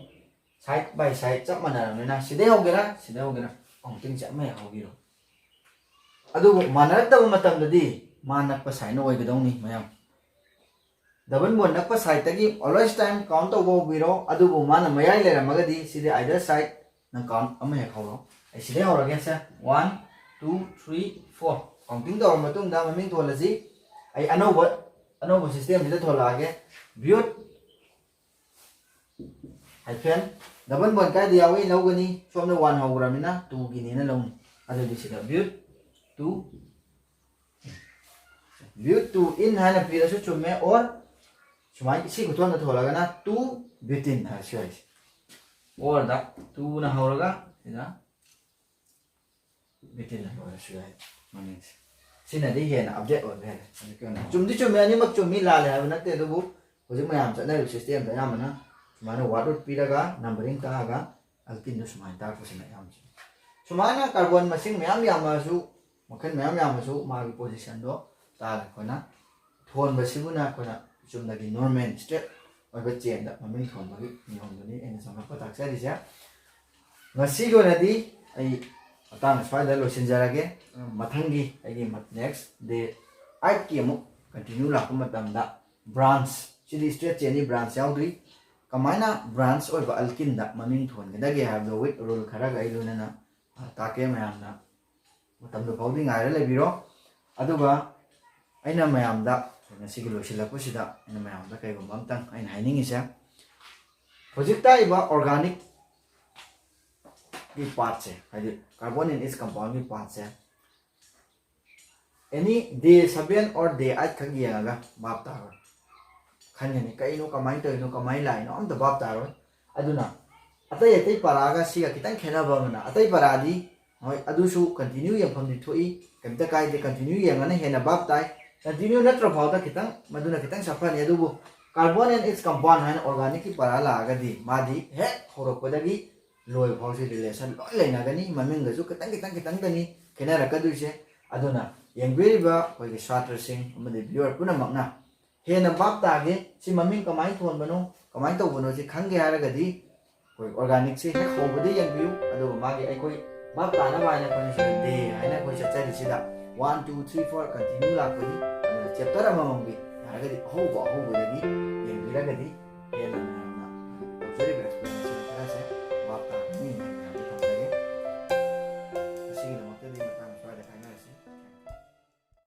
ꯁꯥꯏꯠ ꯕꯥꯏ ꯁꯥꯏꯠ ꯆꯞ ꯃꯥꯟꯅꯔꯕꯅꯤꯅ ꯁꯤꯗꯩ ꯍꯧꯒꯦꯔꯥ, ꯁꯤꯗꯩ ꯍꯧꯒꯦꯔꯥ, ꯀꯥꯎꯟꯇꯤꯡꯁꯦ ꯑꯃ ꯍꯦꯛ ꯍꯧꯕꯤꯔꯣ꯫ ꯑꯗꯨꯕꯨ ꯃꯥꯟꯅꯔꯛꯇꯕ ꯃꯇꯝꯗꯗꯤ ꯃꯥ ꯅꯛꯄ ꯁꯥꯏꯠꯅ ꯑꯣꯏꯒꯗꯧꯅꯤ ꯃꯌꯥꯝ꯫ ꯗꯕꯜ ꯕꯣꯟ ꯅꯛꯄ ꯁꯥꯏꯠꯇꯒꯤ always time count ꯇꯧꯕ ꯍꯧꯕꯤꯔꯣ꯫ ꯑꯗꯨꯕꯨ ꯃꯥꯅ ꯃꯌꯥꯏ ꯂꯩꯔꯝꯃꯒꯗꯤ ꯁꯤꯗꯤ either side ꯅꯪ count ꯑꯃ ꯍꯦꯛ ꯍꯧꯔꯣ꯫ ꯑꯩ ꯁꯤꯗꯩ ꯍꯧꯔꯒꯦ ꯁꯦ꯫ One, two, three, four꯫ Counting ꯇꯧꯔꯕ ꯃꯇꯨꯡꯗ ꯃꯃꯤꯡ ꯊꯣꯜꯂꯁꯤ꯫ ꯑꯩ ꯑꯅꯧꯕ, ꯑꯅꯧꯕ system ꯁꯤꯗ ꯊꯣꯜꯂꯛꯑꯒꯦ꯫ Bute hyphen double bond ꯀꯥꯏꯗ ꯌꯥꯎꯏ ꯂꯧꯒꯅꯤ? ꯁꯣꯝꯗ one ꯍꯧꯈ꯭ꯔꯕꯅꯤꯅ two ꯒꯤꯅꯦꯅ ꯂꯧꯅꯤ꯫ ꯑꯗꯨꯗꯤ ꯁꯤꯗ bute two, bute two in ꯍꯥꯏꯅ ꯄꯤꯔꯁꯨ ꯆꯨꯝꯃꯦ, or ꯁꯨꯃꯥꯏꯅ ꯁꯤ ꯈꯨꯊꯣꯟꯗ ꯊꯣꯜꯂꯒꯅ two butene ꯍꯥꯏꯔꯁꯨ ꯌꯥꯏ꯫ Or ꯗ two ꯅ ꯍꯧꯔꯒ ꯁꯤꯗ butene ꯍꯥꯏꯅ ꯑꯣꯏꯔꯁꯨ ꯌꯥꯏ ꯃꯃꯤꯡꯁꯦ꯫ ꯁꯤꯅꯗꯤ ꯍꯦꯟꯅ update ꯑꯣꯏꯕ ꯍꯦꯜꯂꯦ꯫ ꯍꯧꯖꯤꯛꯀꯤ ꯑꯣꯏꯅ ꯆꯨꯝꯗꯤ ꯆꯨꯝꯃꯦ, ꯑꯅꯤꯃꯛ ꯆꯨꯝꯃꯤ ꯂꯥꯜꯂꯦ ꯍꯥꯏꯕ ꯅꯠꯇꯦ, ꯑꯗꯨꯕꯨ ꯍꯧꯖꯤꯛ ꯃꯌꯥꯝ ꯆꯠꯅꯔꯤꯕ system ꯗ ꯑꯌꯥꯝꯕꯅ ꯁꯨꯃꯥꯏꯅ word root ꯄꯤꯔꯒ numbering ꯇꯥꯛꯑꯒ alkene ꯗꯣ ꯁꯨꯃꯥꯏꯅ ꯇꯥꯛꯄꯁꯤꯅ ꯑꯌꯥꯝꯕ ꯆꯨꯝꯃꯤ꯫ ꯁꯨꯃꯥꯏꯅ carbon ꯃꯁꯤꯡ ꯃꯌꯥꯝ ꯌꯥꯝꯃꯛꯑꯁꯨ, ꯃꯈꯜ ꯃꯌꯥꯝ ꯌꯥꯝꯃꯁꯨ, ꯃꯥꯒꯤ position ꯗꯣ ꯇꯥꯛꯑꯒ ꯑꯩꯈꯣꯏꯅ ꯊꯣꯟꯕꯁꯤꯕꯨꯅ ꯑꯩꯈꯣꯏꯅ ꯆꯨꯝꯅꯒꯤ normal straight ꯑꯣꯏꯕ chain ꯗ ꯃꯃꯤꯡ ꯊꯣꯟꯕꯒꯤ ꯅꯤꯌꯣꯝꯗꯨꯅꯤ ꯑꯩꯅ ꯆꯥꯎꯔꯥꯛꯄ ꯇꯥꯛꯆꯔꯤꯁꯦ꯫ ꯉꯁꯤꯒꯤ ꯑꯣꯏꯅꯗꯤ ꯑꯩ ꯃꯇꯥꯡ ꯁ꯭ꯋꯥꯏꯗ ꯂꯣꯏꯁꯤꯟꯖꯔꯒꯦ꯫ ꯃꯊꯪꯒꯤ ꯑꯩꯒꯤ next day eight ꯀꯤ ꯑꯃꯨꯛ ꯀꯟꯇꯤꯅ꯭ꯌꯨ ꯂꯥꯛꯄ ꯃꯇꯝꯗ ꯕ꯭ꯔꯥꯟꯁ, ꯁꯤꯗꯤ ꯁ꯭ꯇ꯭ꯔꯦꯠ ꯆꯦꯟꯅꯤ, ꯕ꯭ꯔꯥꯟꯁ ꯌꯥꯎꯗ꯭ꯔꯤ꯫ ꯀꯃꯥꯏꯅ ꯕ꯭ꯔꯥꯟꯁ ꯑꯣꯏꯕ ꯑꯜꯀꯤꯟꯗ ꯃꯃꯤꯡ ꯊꯣꯟꯒꯗꯒꯦ ꯍꯥꯏꯕꯗꯣ ꯋꯤꯠ ꯔꯨꯜ ꯈꯔꯒ ꯑꯩ ꯂꯣꯏꯅꯅ ꯇꯥꯛꯀꯦ꯫ ꯃꯌꯥꯝꯅ ꯃꯇꯝꯗꯨ ꯐꯥꯎꯗꯤ ꯉꯥꯏꯔ ꯂꯩꯕꯤꯔꯣ꯫ ꯑꯗꯨꯒ ꯑꯩꯅ ꯃꯌꯥꯝꯗ ꯉꯁꯤꯒꯤ ꯂꯣꯏꯁꯤꯜꯂꯛꯄꯁꯤꯗ ꯑꯩꯅ ꯃꯌꯥꯝꯗ ꯀꯩꯒꯨꯝꯕ ꯑꯝꯇꯪ ꯑꯩꯅ ꯍꯥꯏꯅꯤꯡꯉꯤꯁꯦ, ꯍꯧꯖꯤꯛ ꯇꯥꯛꯏꯕ ꯑꯣꯔꯒꯥꯅꯤꯛꯀꯤ ꯄꯥꯔꯠꯁꯦ, ꯍꯥꯏꯗꯤ carbon in its compoundꯒꯤ ꯄꯥꯔꯠꯁꯦ, any day seven or day eight ꯈꯛ ꯌꯦꯡꯉꯒ ꯚꯥꯞ ꯇꯥꯔꯣꯏ꯫ ꯈꯟꯒꯅꯤ, "ꯀꯩꯅꯣ, ꯀꯃꯥꯏꯅ ꯇꯧꯔꯤꯅꯣ, ꯀꯃꯥꯏꯅ ꯂꯥꯛꯏꯅꯣ?" ꯑꯝꯇ ꯚꯥꯞ ꯇꯥꯔꯣꯏ꯫ ꯑꯗꯨꯅ ꯑꯇꯩ ꯑꯇꯩ ꯄꯔꯥꯒ ꯁꯤꯒ ꯈꯤꯇꯪ ꯈꯦꯠꯅꯕ ꯑꯃꯅ, ꯑꯇꯩ ꯄꯔꯥꯗꯤ ꯍꯣꯏ ꯑꯗꯨꯁꯨ ꯀꯟꯇꯤꯅ꯭ꯌꯨ ꯌꯦꯡꯐꯝꯗꯤ ꯊꯣꯛꯏ, ꯀꯩꯝꯇ ꯀꯥꯏꯗꯦ, ꯀꯟꯇꯤꯅ꯭ꯌꯨ ꯌꯦꯡꯉꯅ ꯍꯦꯟꯅ ꯚꯥꯞ ꯇꯥꯏ꯫ ꯀꯟꯇꯤꯅ꯭ꯌꯨ ꯅꯠꯇ꯭ꯔ ꯐꯥꯎꯗ ꯈꯤꯇꯪ, ꯃꯗꯨꯅ ꯈꯤꯇꯪ ꯁꯥꯐꯅꯤ꯫ ꯑꯗꯨꯕꯨ carbon and its compound ꯍꯥꯏꯅ ꯑꯣꯔꯒꯥꯅꯤꯛꯀꯤ ꯄꯔꯥ ꯂꯥꯛꯑꯒꯗꯤ ꯃꯥꯗꯤ ꯍꯦꯛ ꯍꯧꯔꯛꯄꯗꯒꯤ ꯂꯣꯏꯕ ꯐꯥꯎꯁꯤ ꯔꯤꯂꯦꯁꯟ ꯂꯣꯏ ꯂꯩꯅꯒꯅꯤ꯫ ꯃꯃꯤꯡꯗꯁꯨ ꯈꯤꯇꯪ ꯈꯤꯇꯪ ꯈꯤꯇꯪꯗꯅꯤ ꯈꯦꯠꯅꯔꯛꯀꯗꯣꯏꯁꯦ꯫ ꯑꯗꯨꯅ ꯌꯦꯡꯕꯤꯔꯤꯕ ꯑꯩꯈꯣꯏꯒꯤ ꯁꯥꯇ꯭ꯔꯁꯤꯡ ꯑꯃꯗꯤ ꯚꯤꯌꯨꯋꯔ ꯄꯨꯝꯅꯃꯛꯅ ꯍꯦꯟꯅ ꯚꯥꯞ ꯇꯥꯒꯦ, ꯁꯤ ꯃꯃꯤꯡ ꯀꯃꯥꯏꯅ ꯊꯣꯟꯕꯅꯣ, ꯀꯃꯥꯏꯅ ꯇꯧꯕꯅꯣ, ꯁꯤ ꯈꯪꯒꯦ ꯍꯥꯏꯔꯒꯗꯤ ꯑꯩꯈꯣꯏ ꯑꯣꯔꯒꯥꯅꯤꯛꯁꯤ ꯍꯦꯛ ꯍꯧꯕꯗ ꯌꯦꯡꯕꯤꯌꯨ꯫ ꯑꯗꯨꯒ ꯃꯥꯒꯤ ꯑꯩꯈꯣꯏ ꯚꯥꯞ ꯇꯥꯅꯕ ꯍꯥꯏꯅ ꯑꯩꯈꯣꯏꯅ ꯁꯤꯗ ꯗꯦ ꯍꯥꯏꯅ ꯑꯩꯈꯣꯏ ꯆꯠꯆꯔꯤꯁꯤꯗ one, two, three, four continue ꯂꯥꯛꯄꯅꯤ꯫ ꯑꯗꯨꯅ ꯆꯦꯞꯇꯔ ꯑꯃꯃꯝꯒꯤ ꯌꯥꯔꯒꯗꯤ ꯑꯍꯧꯕ ꯑꯍꯧꯕꯗꯒꯤ ꯌꯦꯡꯕꯤꯔꯒꯗꯤ ꯍꯦꯟꯅ